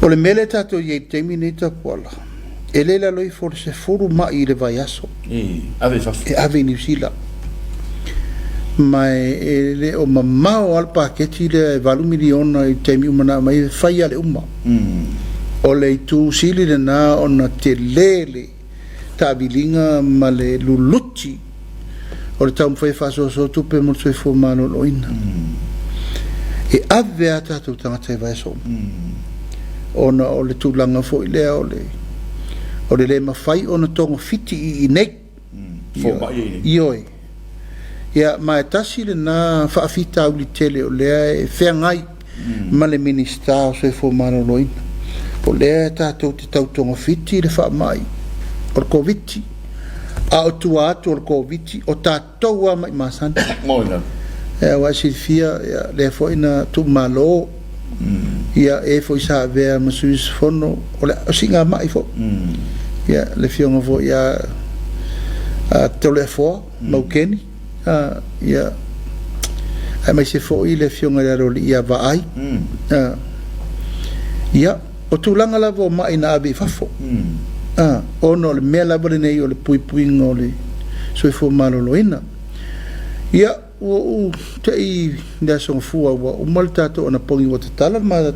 O le mea lea tatou i ai i le taimi lenei Tapuala, e le i lalo ifo o le 10 ma'i i le vaiaso e ave i Niu Sila. Ma e le o mamao lava le paketi lea e $8 miliona i le taimi uma na aumai e fai lava le uma. O le itu sili lena ona tele le taaviliga ma le luluti o le taumafai e faasoasoa tupe mo le soifua maloloina. E ave lava tatou tagata i vaiaso uma, ona o le tulaga foi lea o le o le le mafai ona togafiti i inei. Ioe. Ia, ma e tasi lena faafitauli tele o lea e feagai ma le Minisita o Soifua Maloloina. O lea tatou te tau togafiti le faamai o le Koviti. A o tua atu o le Koviti, o tatou lava ma'i masani. Moni lava. Aua e silafia, ia, lea foi na tuumalo, ia, e foi sa avea ma sui usufono o le o siigamai foi. Ia, le afioga foi ia Toleafoa Maukeni, ia, aemaise foi le afioga i le Aloalii ia Vaai. Ia, o tulaga lava o ma'i na ave i fafo, ona o le mea lava lenei o le puipuiga o le soifua maloloina. Ia, ua ou te i le Aso Gafua ua uma le tatou anapogi, ua tatala le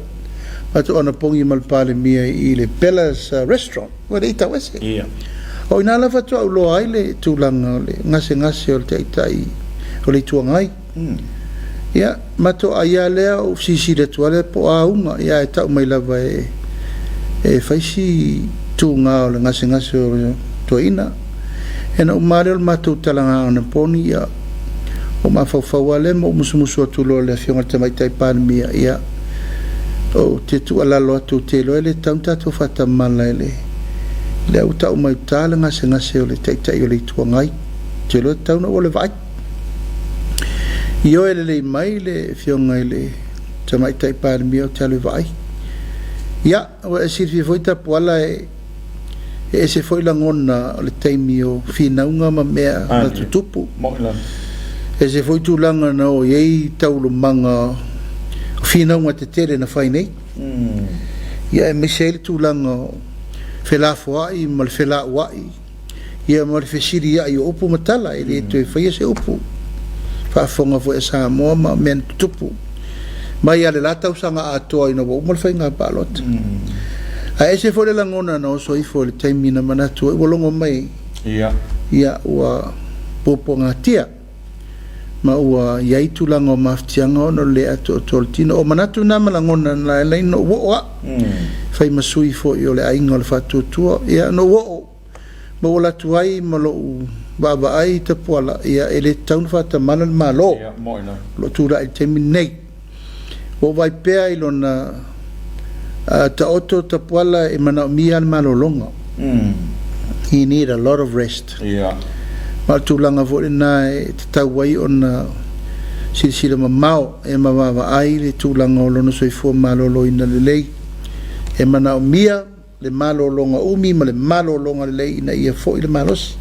matou anapogi ma le Palemia i le Bella's Restaurant, ua le i tau ese. O i ina la faatoa ou iloa ai le tulaga o le gasegase o le Taitai o le Itu Agai. Ia, matou ai lava lea, ou silasila atu lava lea po o a auga, ia ae tau mai lava e fai si tuga o le gasegase o le toeaina. Ia ona uma lava lea o le matou talaga anapogi, ia ou mafaufau lava lea ma ou musumusu atu loa i le Afioga i le Tamaitai Palemia, ia, ou te tuualalo atu, ou te iloa e le tatau ona tatou faatamala i le lea ua tau mai uta le gasegase o le Taitai o le Itu Agai. Ou te iloa e tatau ona ou alu e vaai. Ioe lelei mai le Afioga i le Tamaitai Palemia ou te alu e vaai. Ia, ua e silafia foi Tapuala e ese foi lagona o le taimi o finauga ma mea na tutupu. Ese foi tulaga na oo i ai taualumaga o finauga tetele na fai nei. Ia aemaise ai le tulaga o felafoai ma le felauai. Ia ma le fesiliai o upu ma tala, e le toe faia se upu. Faafofoga foi a Samoa ma mea na tutupu mai lava i le la tausaga atoa ina ua uma le faiga palota. Ae ese foi le lagona na oso ifo i le taimi na manatu ai ua logo mai, ia ua puapuagatia ma ua i ai tulaga o mafatiaga ona o le le atoatoa o le tino. O manatu na ma lagona na ala ai ona ou oo au, fai ma sui foi o le aiga o le Faatuatua. Ia na ou oo ma ou alu atu ai ma lou vaavaai i Tapuala, ia e le tatau ona faatamala le Malo o lo o tulai i le taimi lenei. Ua ou vaai pea i lona taoto Tapuala e manaomia le malologa. He need a lot of rest. Ma o le tulaga foi lena e tatau ai ona silasila mamao e ma vaavaai le tulaga o lona soifua maloloina lelei. E manaomia le malologa umi ma le malologa lelei ina ia foi le malosi.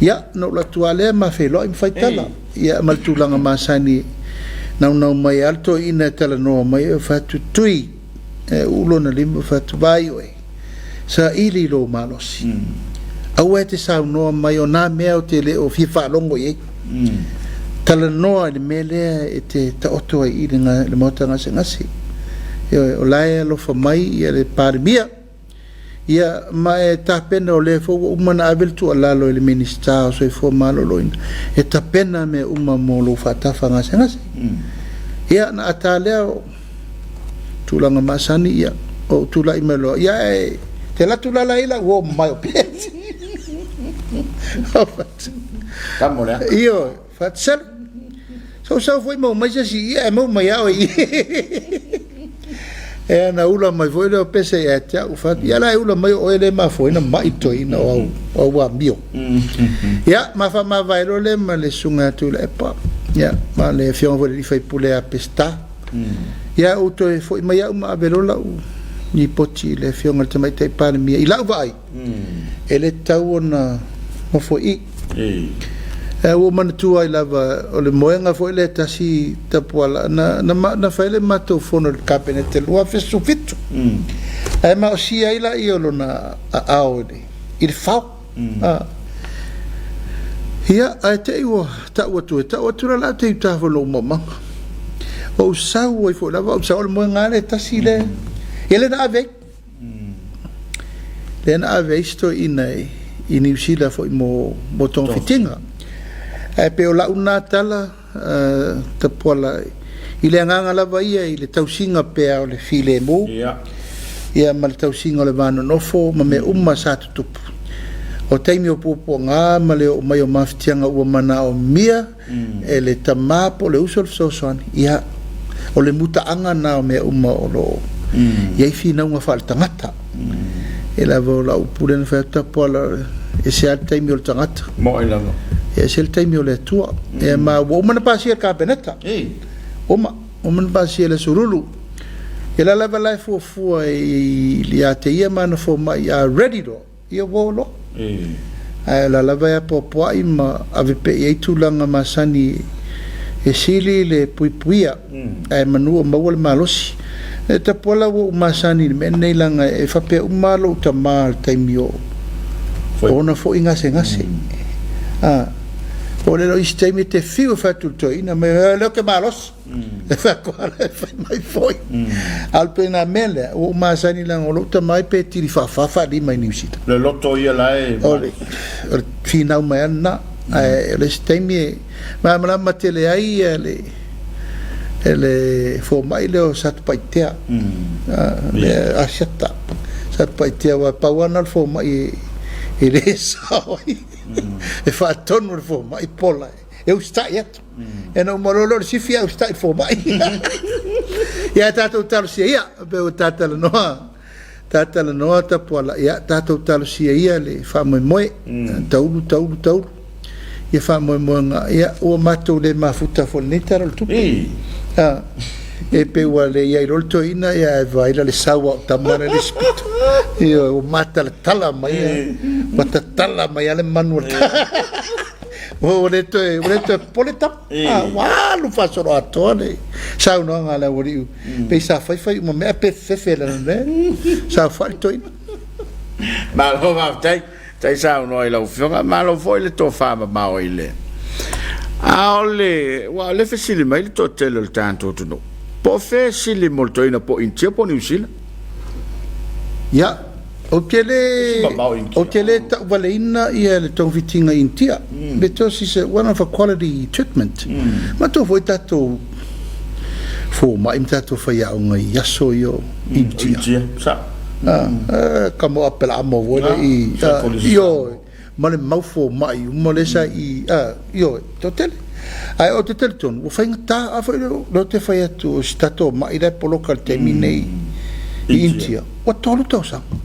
Ia, na ou alu atu lava lea ma feiloai ma fai tala. Ia, ma le tulaga masani e naunau mai lava le toeaina e talanoa mai, ou fai atu, Tui, e uu lona lima, ou fai atu, Vaai oe, saili lou malosi. Aua e te saunoa mai o na mea ou te le o fia faalogo i ai. Talanoa i le mea lea e te taoto ai i le Maota Gasegase. Ioe, o la e alofa mai ia le Palemia, ia, ma e tapena o lea foi ua uma ona ave le tuualalo i le Minisita o Soifua Maloloina e tapena mea uma mo lou faatafa gasegase. Ia, na ata lea o tulaga masani, ia, ou tulai mai loa, ia, e te alu atu la la i lau uo mamae o Peti. Tama o le aka. Ioe, Fatiselu. Sa ou sau foi maua mai se isi i'a e maua mai a oe i. Ea na ula mai foi lea o Pese ia te au, fai atu, ia la e ula mai o oe lea e mafua ai ona ma'i toeaina o au, o au amio. Ia, ma faamavae loa lea ma le susuga ia Tuilaepa, ia, ma le afioga foi i le alii faipule ia Peseta. Ia, ou toe foi mai au ma ave loa lau lipoti i le afioga i le Tamaitai Palemia i lau vaai. E le tatau ona nofo i i. Ua ou manatua ai lava o le moega foi lea e tasi Tapuala na, na, na fai le matou fono i le Kapeneta i le 2017. Ae maosia ai laia o lona aao i le, i le fao. Ia, ae te i ua tau atu e tau atu la la te i uta foi lou maumaga. Ou sau ai foi lava, ou sau o le moega lava lea e tasi lea. Ia lea na ave ai. Lea na ave ai si toeaina i Niu Sila foi mo togafitiga. Ae pei o lau lena tala, Tapuala, i le agaga lava ia i le tausiga pea o le filemu, ia ma le tausiga o le va nonofo ma mea uma sa tutupu. O taimi o puapuaga ma le oo mai o mafatiaga ua manaomia, e le tama po o le uso le fesoasoani, ia, o le mutaaga na o mea uma o lo o i ai finauga faaletagata. E lava o lau pule na fai atu Tapuala, Ese lava le taimi o le tagata. Mo'i lava. E ese le taimi o le Atua. Ia ma ua uma ona pasia e le Kapeneta. Uma, uma ona pasia e le Aso Lulu. Ia la lava la e fuafua ia te ia ma ana fomai a ready loa, ia ua oo loa. Ae o la lava e apoapoai ma ave pea i ai tulaga masani e sili le puipuia ae manu o maua le malosi. E tapuala ua ou masani i le mea lenei leaga e faapea uma lava lou tama i le taimi o ona foi gasegase. A, o le isi taimi e te fiu e fai atu i le toeaina, mai o lea ou te malosi. E fai atu lava e fai mai foi. A o le ituaiga mea lea, ua ou masani leaga o lou tama e pe tili faafa faalima i Niu Sila. Le loto ia la e... O le finau mai lava lena. Ae o le isi taimi e malamalama tele ai le le fomai lea o Satupaitea, le Asiata Satupaitea, aua pau lava lena o le fomai e le sao ai, e faatonu e le fomai pola e usitai atu. E na uma loa lea o le sifi ae usitai i le fomai. Ia tatou talosia ia, pei ua ta talanoa, ta talanoa Tapuala, ia tatou talosia ia le faamoemoe, taulu, taulu, taulu ia faamoemoega, ia ua matou le mafuta foi i lenei Tala o le Tupe. A, e pei ua le i ai loa le toeaina, ia ae vaai la le sau a o tama la le isi pito. Ia ua matalatala mai, ua tatala mai lava le manu o le Ua le toe, ua le toe popole tama. Ah, ua alu faasoloatoa le saunoaga a le aualiiu. Pei sa fai fai uma mea pe fefe lana mea. Saofai le toeaina. Malo faafetai. Tai saunoa i lau Afioga. Malo foi le tofa mamao i le. A o le, ua o le fesili mai le toatele o le tatou atunuu. Po o fea e sili mo le toeaina po o Initia po o Niu Sila? Ia, Ou te le, ou te le tauvaleina ia le togafitiga i Initia because it's a one of a quality treatment. Matou foi tatou fomai ma tatou faiaoga i aso ia o Initia. Initia, sao. Ah, ka mo Apelamo foi le i, ioe, ma le mau fomai uma lea sa i, ioe, toatele. Ae ou te talitonu ua faigata, a foi lea ou te fai atu o si tatou ma'i la e poloka i le taimi nei i Initia, ua 3 tausaga.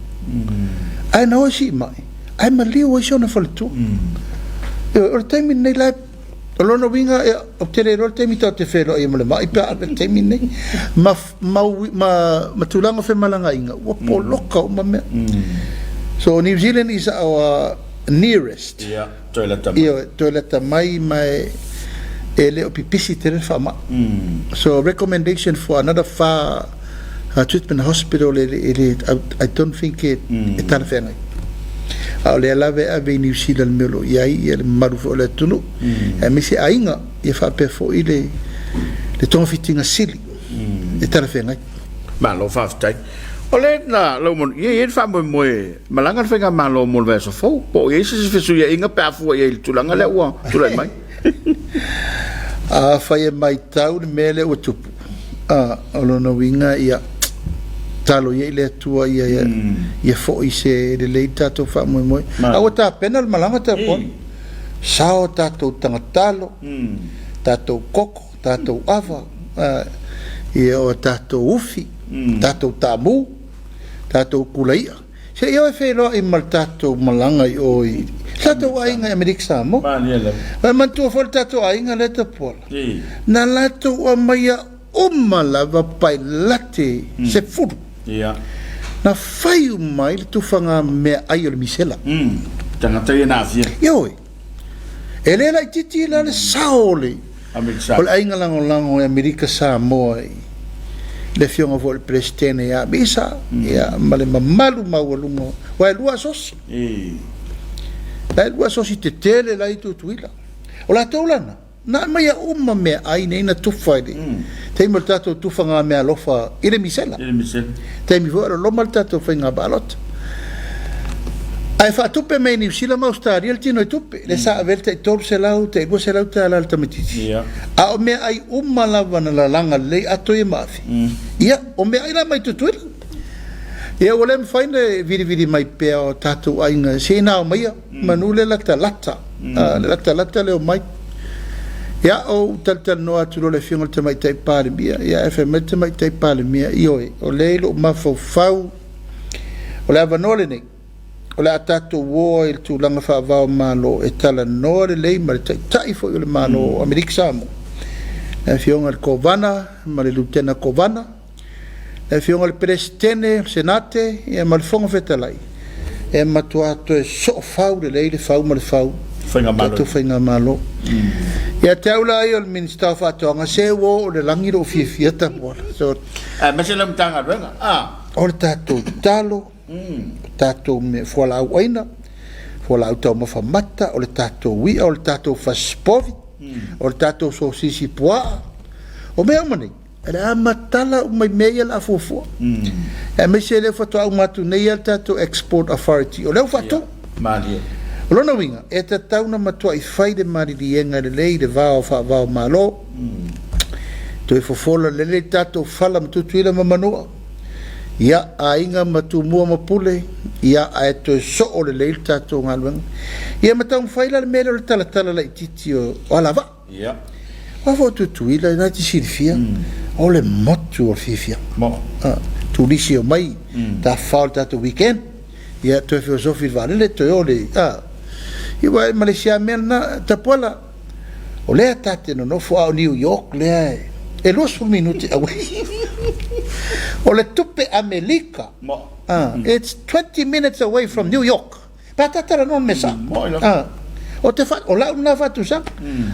Ae na o e sii mai, ae maliu ai si ona faletua. Ioe, o le taimi lenei la e, o lona uiga, ou te le iloa le taimi tatou te feiloai ai ma le ma'i pe a ave i le taimi lenei. Ma, ma, ma, ma tulaga o femalagaaiga, ua poloka uma mea. So New Zealand is our nearest. Yeah. Toe lata mai. Ioe, toe lata mai ma e le o pipisi tele le faamai. So recommendation for another far treatment hospital e le, I don't think e talafeagai. A o lea lava e ave i Niu Sila le mea o lo o i ai le mamalu foi o le atunuu, aemaise aiga, ia faapea foi le togafitiga sili e talafeagai. Malo faafetai. O le na lau manu, ia i ai le faamoemoe malaga le faigamalo mo le vaiaso fou, po o i ai se isi fesuiaiga pe a fua i ai i le tulaga lea ua tulai mai? Afai e matau le mea lea ua tupu, a, o lona uiga, ia, talo ia i le Atua ia, ia, ia foi se lelei le tatou faamoemoe. A ua tapena le malaga tapuai. Sao tatou tagatalo, tatou koko, tatou ava, a, ia, o tatou ufi, tatou taamu, tatou kula i'a. Se i o e feiloai ma le tatou malaga i o i le tatou aiga i Amerika Samoa. Malie lava. Ae manatua foi le tatou aiga lea Tapuala. Na latou aumaia uma lava pailate 10. Ia. Na fai uma ai le tufaga meaai o le misela. Tagata ia na aafia. Ioe. E le laitiiti la le sao o le o le aiga lagolago i Amerika Samoa i le afioga foi i le Peresetene ia Misa ia ma le mamalu maualuga aua e lua asosi. La e lua asosi tetele la i Tutuila. O latou la na, na aumaia uma meaai nei na tufa i le taimi o le tatou tufaga meaalofa i le misela. I le misela. Taimi foi o loloma le tatou faiga palota. Ae faatupe mai e Niu Sila ma Ausetalia le tino i tupe, lea sa ave ai le tai 300, tai 200 tala a le tamaitiiti. A o meaai uma lava na lalaga lelei ato ia ma afi, ia, o meaai la mai Tutuila. Ia ua le mafai ona vilivili mai pea o tatou aiga se i nao maia, manu le latalata, le latalata le omai. Ia, ou talatalanoa atu loa i le Afioga i le Tamaitai Palemia, ia ae fai mai le Tamaitai Palemia, Ioe, o lea i lou mafaufau, o le avanoa lenei. o le a tatou o ai i le tulaga faava o Malo e talanoa lelei ma le Taitai foi o le Malo o Amerika Samoa, le Afioga i le Kovana ma le Lutena Kovana, le Afioga i le Peresetene o le Senate ia ma le Fofoga Fetalai, e matua toe soofau lelei le fau ma le fau tatou Faigamalo. Ia te au la ia o le Minisita o Faatoaga, se ua oo i le lagi lou fiafia Tapuala. So, Aemaise lau Matagaluega. O le tatou talo, o tatou mea fualaau aina, fualaau taumafa mata, o le tatou i'a, o le tatou fasipovi, o le tatou sosisi puaa, o mea uma nei, o le a matala uma i mea ia o le a fuafua. Aemaise lea faatoa uma atu nei le tatou Export Authority, o lea ua faatu. Malie. O lona uiga, e tatau ona matuai fai le maliliega lelei i le va o faava o Malo, toe fofola lelei le tatou fala ma Tutuila ma Manua, ia, aiga ma Tumua ma Pule, ia, ae toe soo lelei le tatou galuega. Ia ma taumafai la le mea lea o le talatala laitiiti o alavaa. Aua foi o Tutuila, lena e te silafia, o le motu o le fiafiaga. Turisi e omai, tafafao i le tatou weekend, ia, toe feosofi i le vaalele, toe o i le... Ia, aua ma le isi lava mea lena, Tapuala, o lea ta te nonofo, a o New York lea e 20 minute away. O le tupe Amelika, it's 20 minutes away from New York. Pe a ta talanoa i le mea sao. O te fa, o lau lena faatusaga.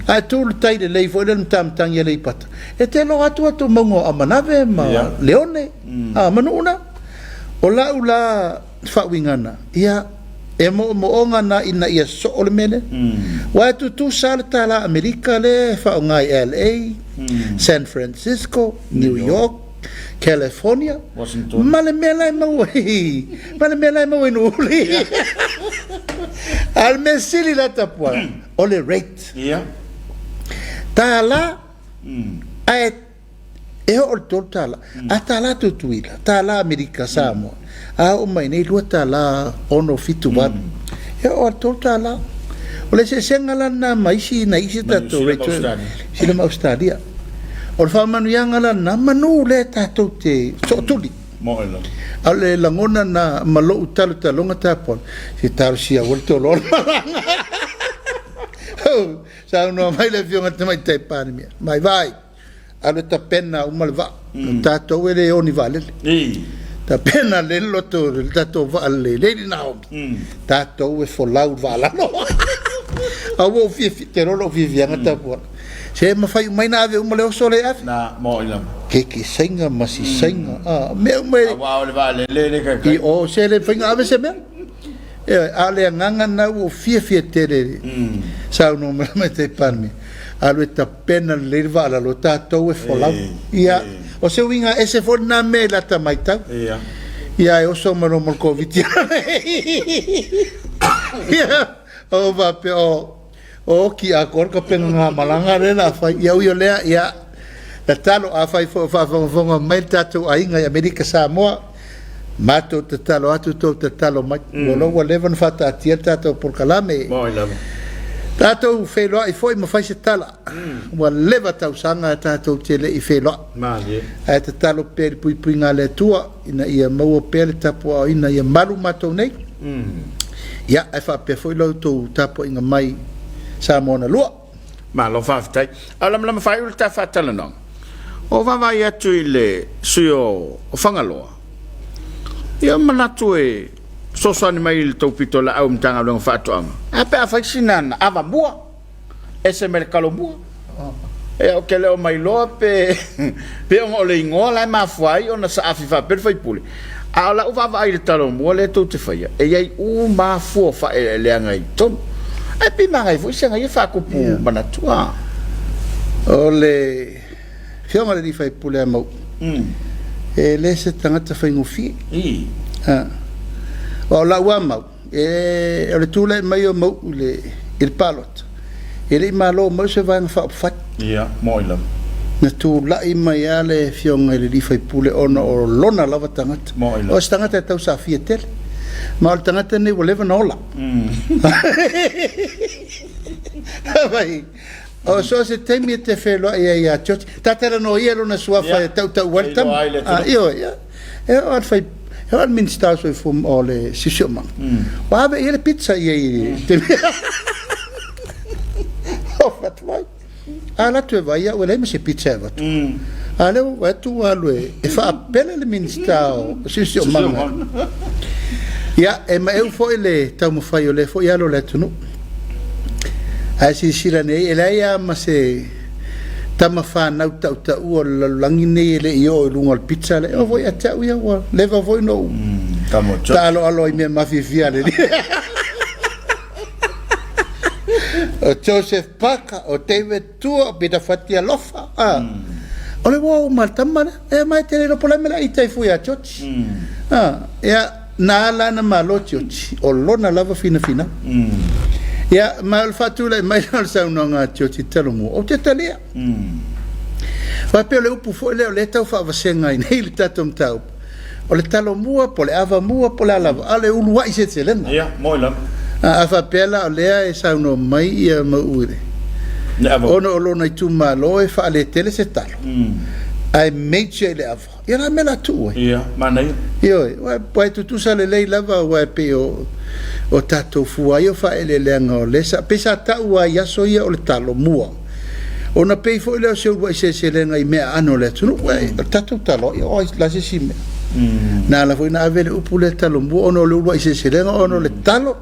Ae tu le tai lelei foi lea le matamatagi a Aleipata, e te iloa atu atu mauga o Amanave ma Leone, ma nuu na. O lau la faauigaga, ia, e moomooga na ina ia soo le mea lea. Aua e tutusa lava le tala Amerika lea e faaaoga i LA, San Francisco, New York, California, ma le mea la e maua i, ma le mea la e maua i Nuuuli. A o le mea sili la Tapuala, o le rate. Tala, ae e oo i le $3. A tala Tutuila, tala Amerika, Samoa, a oo mai nei $2, 6, 7, 8. E oo lava i le $3. O le eseesega la lena ma isi nai isi tatou rate, Niu Sila ma Ausetalia. O le faamanuiaga la lena, manu lea tatou te sootuli. A o le lagona lena ma lou talotaloga tapuala, se talosia aua le toloa le malaga. Saunoa mai le Afioga i le Tamaitai Palemia, mai vaai, alu e tapena uma le vaa. O tatou e le o ni vaalele. Tapena lelei le loto le tatou vaa le Lady Naomi. Tatou e folau le vaa lalo. A ua ou fiafia, te iloa lou fiafiaga tapuala. Se mafai uma ai ona ave uma le oso lea e ave. Na, moi lava. Keke saina ma si saina. Ah, mea uma e... Aua o le vaalele le taitai. I o, se le mafai ona ave se mea. Ioe, a o le agaga lena ua ou fiafia tele i le saunoa mai le Tamaitai Palemia, alu e tapena lelei le vaa lalo, o tatou e folau. Ia, o se uiga ese foi lena mea i lata matau. Ia, ae oso mai loa ma le Koviti. Ia, ou faapea, o, Oki atoa le tapenaga malaga lea o le a fai. Ia ui o lea, ia, tatalo, afai foi o faafogafoga mai le tatou aiga i Amerika Samoa, matou tatalo atu, tou tatalo mai. Ua loa ua leva ona faataatia le tatou polokalame. Moi lava. Tatou feiloai foi ma fai se tala. Ua leva tausaga tatou te le i feiloai. Malie. Ae tatalo pea i le puipuiga a le Atua ina ia maua pea le tapuaaoina ia malu matou nei. Ia, ae faapea foi la outou tapuaiga mai Samoa na lua. Malo faafetai. A o lamalama faaiu le ta faatalanoaga, o vaavaai atu i le sui o Fagaloa, ia manatu e fesoasoani mai i le tou pitolaau i Matagaluega o Faatoaga, ae a pe a fai sina avamua? Ese mai le Kalomua. Ia, ou te le o mailoa pe pe ona o le igoa la e mafua ai ona saafi faapea le faipule. A o lau vaavaai i le Talomua lea tou te faia, e i ai uma lava fua o faaeleeleaga i totonu. Ae pei e manaia foi se agaia faatupu manatu a. O le Afioga i le sui usufono a Mauu, e le se tagata faigofie. Aua o lau lava mau, E, o le tulai mai o Mauu i le, i le palota, e le i malo mai se Vaega Faaupufai. Ia, moi lava. Na tulai mai lava le Afioga i le alii faipule ona o lona lava tagata. Moi lava. O se tagata e tausafia tele. Ma o le tagata lenei ua leva ona ola. Vai, o so o se taimi e te feiloai ai ia George. Ta talanoa ia lona suafa e tautau ai le tama. Feiloai le atunuu. Ioe, ia. E oo lava le fai, E o le Minisita o Soifua o le Siosiomaga, ua ave i ai le pizza i ai i le taimi. O fatu ai. A alu atu e vaai au e leai ma se pizza e avatu. A lea ua vaai atu ua alu e faapele le Minisita o Siosiomaga. Ia, e maeu foi le taumafai o lea foi alo o le atunuu. Ae silasila nei, e leai lava ma se tama fanau tautaua o le lalolagi nei e le i oo i luga o le pizza lea. E oo foi ia te au ia, ua leva foi ona ou taaloalo ai i mea mafiafia a le alii. O Joseph Parker, o David Tua, o Peter Fatialofa, a. O le uo uma a le tama lea. E mai te le iloa po o le a le mea o le a ita ai fua ia George. A, ia, na ala ana malo George, o lona lava finafinau. Ia, ma o le faatulai mai lea o le saunoaga a George i Talomua, ou te talia. Aua e pei o le upu foi lea o lea e tau faavasega ai nei le tatou mataupu, o le Talomua po o le Avamua po o le a lava, a o le uluai seleselega. Ia, moi lava. A, a faapea la o lea e saunoa mai ia Mauu i le, Le ava. ona o lona itumalo e faaletele se talo, ae major i le ava. Ia la mea la tuu ai. Ia, manaia. Ioe, ua e tutusa lelei lava aua e pei o o tatou fua ai o faaeleeleaga o lea sa pei sa tau lava i aso ia o le talo mua ona pei foi lea o se uluai seleselega i mea aano o le atunuu. Ua o le tatou talo ia o ai la se isi mea. Na ala foi na ave le upu lea talo mua ona o le uluai seleselega ona o le talo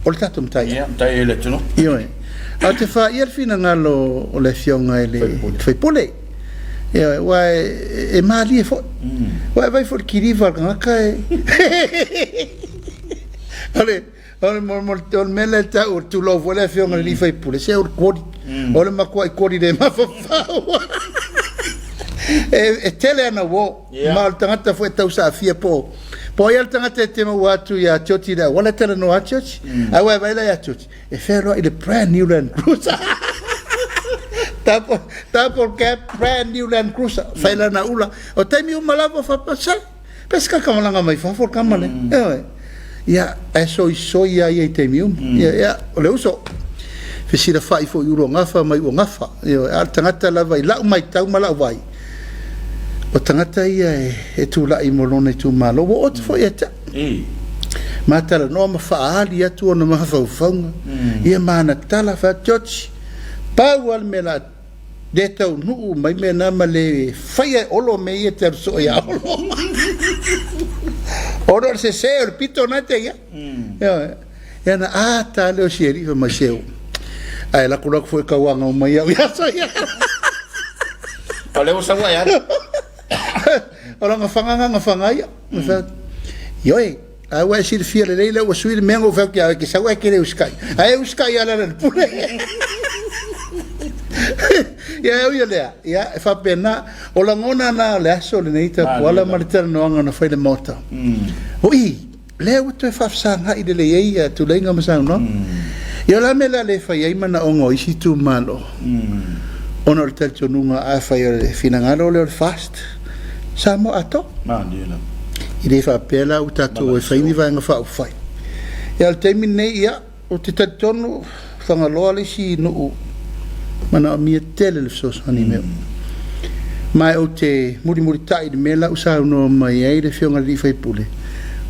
o le tatou matai. Ia, matai ai le atunuu. Ioe. Ae ou te faia le finagalo o le afioga i le sui usufono. Ioe, aua e malie foi. Aua e vaai foi i le kiliva a le tagata e o le o le mo o le mea lea e tau o le tulou foi le afioga i le alii faipule, se o le koli. O le matuai koli le mafaufau. E tele ana uo, ma o le tagata foi e tausaafia po o ai lava le tagata e te maua atu ia Tioti i le auala e talanoa atu Tioti. Ae ua e vaai la ia Tioti, E fealuai i le brand new Land Cruiser. Double, double cab, brand new Land Cruiser. Fai lana ula. O taimi uma lava faapea, se, pe se kakamalaga mai fafo le kama lea. Ioe. Ia, ae soisoi lava ia i taimi uma. Ia, ia, o le uso. Fesilafai foi i Uluagafa ma Iuagafa. Ioe, a o le tagata lava i lau matau ma lau vaai, o tagata ia e tulai mo lona itumalo. Ua oo atu foi ia te au. Ma talanoa ma faaali atu ona mafaufauga, ia ma ana tala, fai atu, George, pau lava le mea o le a le taunuu mai mea na ma le faia e Olo mea ia e te alu soo ia Olo. Ona o le sese o le pito na e te i ai. Ioe. Ia na ata lava lea o si alii fai mai, seu, ae alu atu foi e tauaga uma mai au i aso ia. O lea ua sau ai alu. O lana fagaga na faga ia. Ma fai atu, Ioe, a ua e silafia lelei lea ua sui le mea na ou fai atu ia oe, e te sau ae e te le usitai. Ae e usitai lava i le ala o le pule. Ia e ui o lea, ia e faapena, o lagona na o le aso lenei Tapuala ma le talanoaga na fai i le Maota. O i, lea ua toe faafesagai lelei ai ia tuleiga ma saunoaga. Ia o le a mea o le a le fai ai manaoga o isi itumalo? Ona o le talitonuga afai o le finagalo lea o le FAST, Samoa atoa. E le faapea la ua tatou o e fai ni Vaega Faaupufai. Ia o le taimi lenei, ia, Ou te talitonu, Fagaloa le isi nuu manaomia tele le fesoasoani i mea uma. Ma ou te mulimulitai i le mea la ua saunoa mai ai le Afioga i le sui usufono,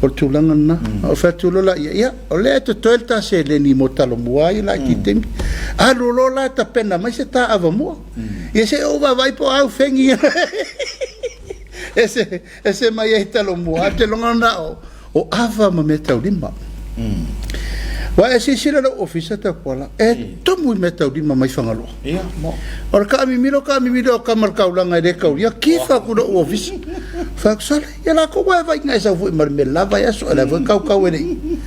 o le tulaga lena. Ona ou fai atu loa lea, ia, o lea e totoe le ta seleni mo Talomua ia laitiiti taimi. Alu loa la e tapena mai se ta avamua. Ia se i ou vaavaai po o a au fegi ia e se mai ai Talomua. Ae ou te iloa na o O ava ma meataulima. Aua e silasila lou ofisa Tapuala, e tumu i meataulima mai Fagaloa. O le taamimilo taamimilo o tama le taulaga e le taulia, kifa atu lou ofisa. Fai atu, sole, ia latou ua e vaai na e sau foi ma le mea lava e aso, o lea foi e tautau e le i.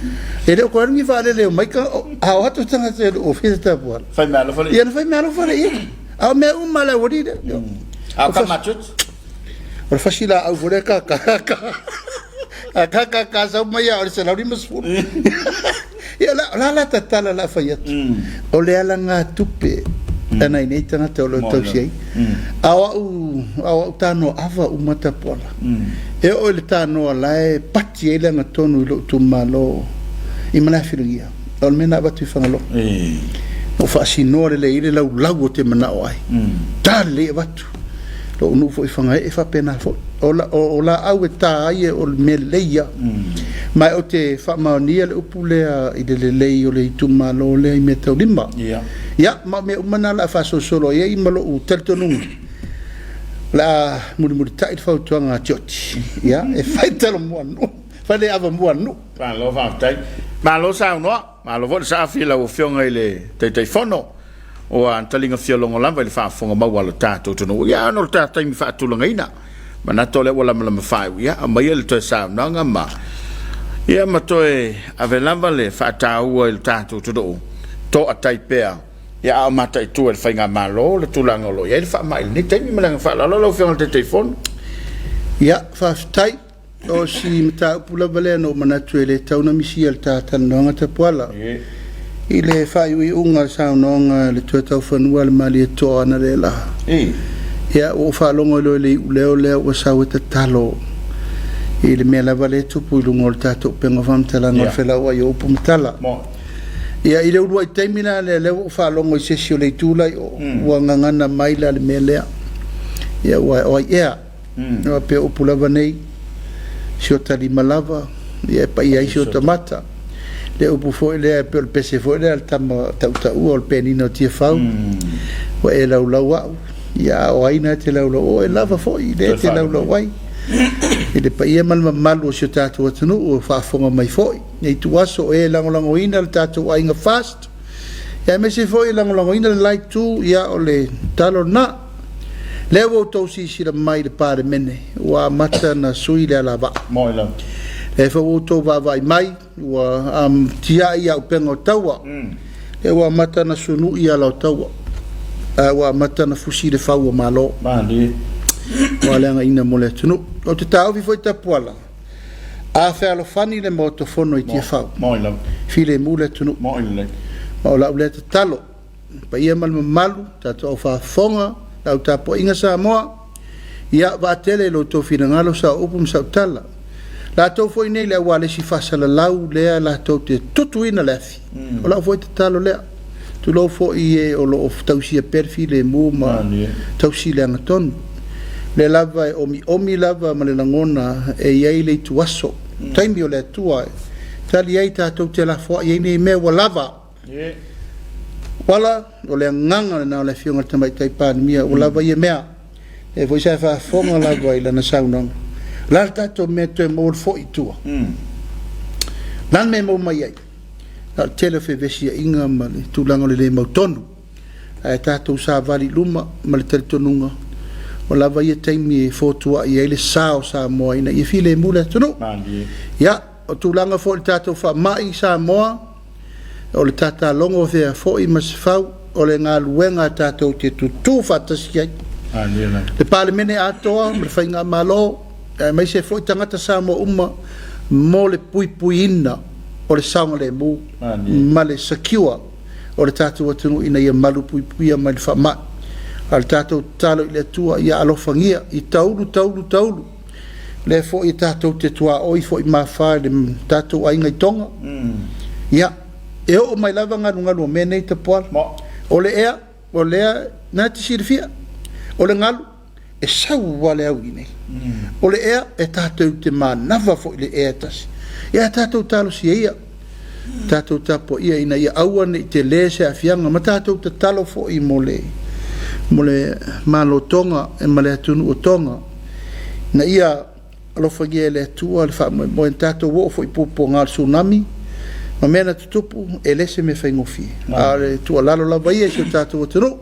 E le o toe alu ni vaalele e omai, a o atu tagata i lou ofisa Tapuala. Fai mea alofa le ia. Ia na fai mea alofa le ia. A o mea uma a le aualii lea. A o tama a church? O le fasi laau foi lea ka ka ka a ka ka ka sau mai ia o le 150. Ia la la la tatala la fai atu. O le alagatupe ana i nei tagata o lo o tausi ai. A o au a o au tanoa ava uma Tapuala. E oo i le tanoa la e pati ai le agatonu i lou itumalo i Malaefilagia. O le mea na avatu i Fagaloa. Na ou faasinoa lelei ai le laulau ou te manao ai. Ta lelei avatu. Lou nuu foi i Fagaee e faapena foi. O, la, o, o laau e ta ai o le mea lelei ia. Ma ou te faamaonia le upu lea i le lelei o le itumalo lea i meataulima. Ia, ma o mea uma na o le a faasolosolo i ai ma lou talitonuga. O le a mulimulitai le fautuaga a Tioti. Ia, e fai talomua nuu, fai le avamua a le nuu. Malo faafetai. Malo saunoa. Malo foi le saafi i lau Afioga i le Taitaifono. Ua taliga fialogo lava i le faafofoga maua a lo tatou atunuu. Ia, ona o le tatou taimi faatulagaina, manatu o lea ua lamalama faaiu, ia, aumaia le toe saunoaga ma, ia, ma toe ave lava le faataua i lo tatou atunuu, toatai pea, ia, a o mataitu e le Faigamalo le tulaga o lo o i ai le faamai i lenei taimi. Ma le agaga faaaloalo lau Afioga i le Taitaifono. Ia, faafetai. O si mataupu lava lea na ou manatu e le tatau ona misia i le ta talanoaga Tapuala. I le faaiuiuga o le saunoaga a le Tuataufanua a le Malietoa analeila. Ia, ua ou faalogo loa i le iuleo lea ua sau e tatalo i le mea lava lea e tupu i luga o le tatou upega o faamatalaga o le felauai o upu ma tala. Ia, i le uluai taimi la lea, lea ua ou faalogo i se isi o le itu la i o, ua gagana mai la le mea lea. Ia, ua o ai ea? Aua pei o upu lava nei, si ota lima lava, ia e paia ai si ota mata. Le upu foi lea, e pei o le pese foi lea a le tama tautaua o le penina o Tiafau, ua e laulau au, ia a o ai na e te laulau, o oe lava foi lea e te laulau ai. I le paia ma le mamalu o si o tatou atunuu o faafofoga mai foi, nei ituaso o e lagolagoina le tatou aiga FAST, ia aemaise foi e lagolagoina le la itu, ia o le talo lena. Lea ua outou silasila mai i le Palemene, ua amata ona sui le alavaa. Lea foi ua outou vaavaai mai, ua tiai auupega o taua. Lea ua amata ona sunui ala o taua, ae ua amata ona fusi le fau o Malo. Ua leagaina mo le atunuu. Ou te taofi foi Tapuala, a fealofani le Maota Fono i Tiafau, filemu le atunuu. Ma o lau lea tatalo. Le paia ma le mamalu, tatou au faafofoga, le au tapuaiga Samoa, ia vaatele i lo outou finagalo sau upu ma sau tala. Latou foi nei le aualesi faasalalau lea latou te tutuina le afi. O lau foi tatalo lea. Tulou foi i e o lo o tausia pea le filemu ma tausi le agatonu. Lea lava e omiomi lava ma le lagona e i ai le ituaso, taimi o le Atua e tali ai tatou te lafoai ai nei mea ua lava. Uala, o le agaga lena o le Afioga i le Tamaitai Palemia, ua lava ia mea. Lea foi sa e faafofoga lava i lana saunoaga. O le a le tatou mea e toe maua le foi i tua? O le a le mea e maua mai ai? Na o le tele o fevesiaiga ma le tulaga o le le mautonu. Ae tatou savali i luma ma le talitonuga, ua lava ia taimi e fotuai ai le sa o Samoa ina ia filemu le atunuu. Ia, o tulaga foi i le tatou faamai i Samoa, O le tatalogo fea foi ma se fau o le galuega tatou te tutū faatasi ai. Le Palemene atoa ma le Faigamalo, aemaise foi tagata Samoa uma mo le puipuiina o le saogalemu ma le secure o le tatou atunuu ina ia malu puipuia mai le faamai. A o le tatou tatalo i le Atua ia alofagia i taulu taulu taulu lea foi e tatou te tuaoi foi mafa i le tatou aiga i Toga. Ia, e oo mai lava galugalu o mea nei Tapuala. O le ea, o lea na te silafia, o le galu, e sau lava le au i inei. O le ea, e tatou te manava foi i le ea e tasi. Ia tatou talosia ia, tatou tapuaia ina ia aua ne i tele se aafiaga ma tatou tatalo foi mo le, mo le Malo o Toga ma le atunuu o Toga. Ina ia alofagia e le Atua le faamoemoe na tatou oo foi i puapuaga o le tsunami ma mea na tutupu, e le se mea faigofie. A o le tuualalo lava ia i si o tatou atunuu,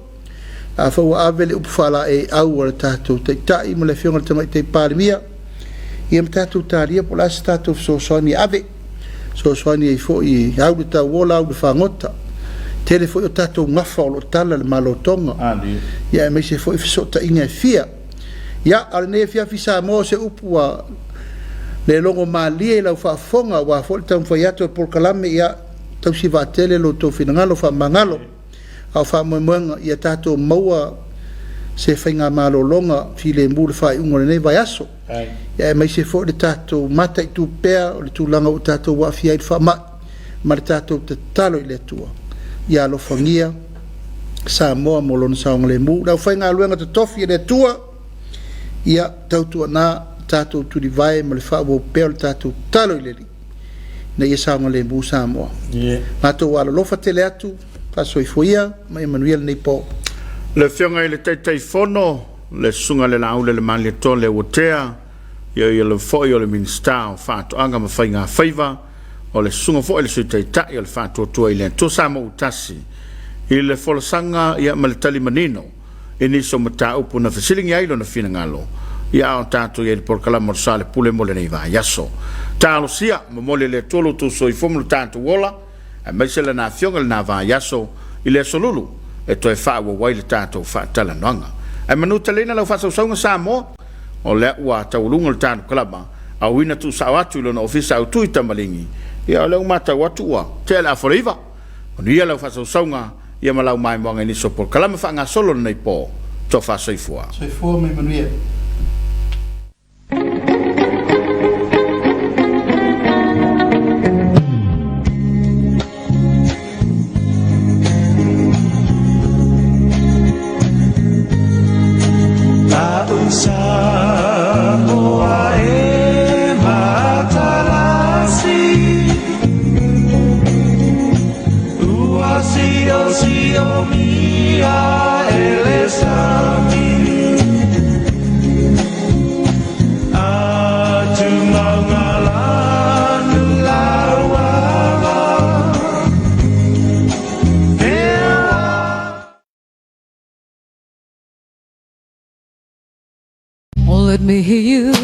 afai ua ave le upu faalaeiau a le tatou Taitai ma le Afioga i le Tamaitai Palemia, ia ma tatou talia po o le a se tatou fesoasoani e ave, fesoasoani ai foi e au le tauola, au le fagota. Tele foi o tatou gafa o lo o tala i le Malo o Toga, ia aemaise foi fesootaiga e fia. Ia, a o lenei afiafi Samoa o se upu ua le logo malie i lau faafofoga aua foi le taumafai atu o le polokalame, ia tausi vaatele lo outou finagalo faamagalo. A o faamoemoega ia tatou maua se faigamalologa filemu i le faaiuga o lenei vaiaso, ia aemaise foi le tatou mataitu pea o le tulaga ua tatou aafia ai i le faamai ma le tatou tatalo i le Atua ia alofagia Samoa mo lona saogalemu. Le aufaigaluega totofi a le Atua, Ia, tautuana tatou tulivae ma le faaauau pea o le tatou tatalo i le Alii ina ia saogalemu Samoa. Matou alolofa tele atu, faasoifua ia ma ia manuia lenei po. Le Afioga i le Taitaifono, le Susuga i le Laaulialemalietoa Leuatea, ia ia lava foi o le Minisita o Faatoaga ma Faiga Faiva, o le Susuga foi i le Sui Taitai o le Faatuatua i le Atua Samoa ua Tasi, i le folasaga ia ma le tali manino i nisi o mataupu na fesiligia ai lona finagalo, ia a o tatou i ai i le polokalama o le Soalepule mo lenei vaiaso. Talosia, momoli e le Atua lo outou soifua ma lo tatou ola, aemaise Lana Afioga i lena vaiaso i le Aso Lulu e toe faaauau ai le tatou faatalanoaga. Ae manuteleina lau faasausauga Samoa, o lea ua taualuga le tatou kalama, auina tuusao atu i lona ofisa autu i Tamaligi, ia o lea ua matau atu ua tea le afa o le 9. Manuia lau faasausauga ia ma lau maimoaga i nisi o polokalama faagasolo i lenei po. Tofa soifua. Soifua ma ia manuia. Let me hear you.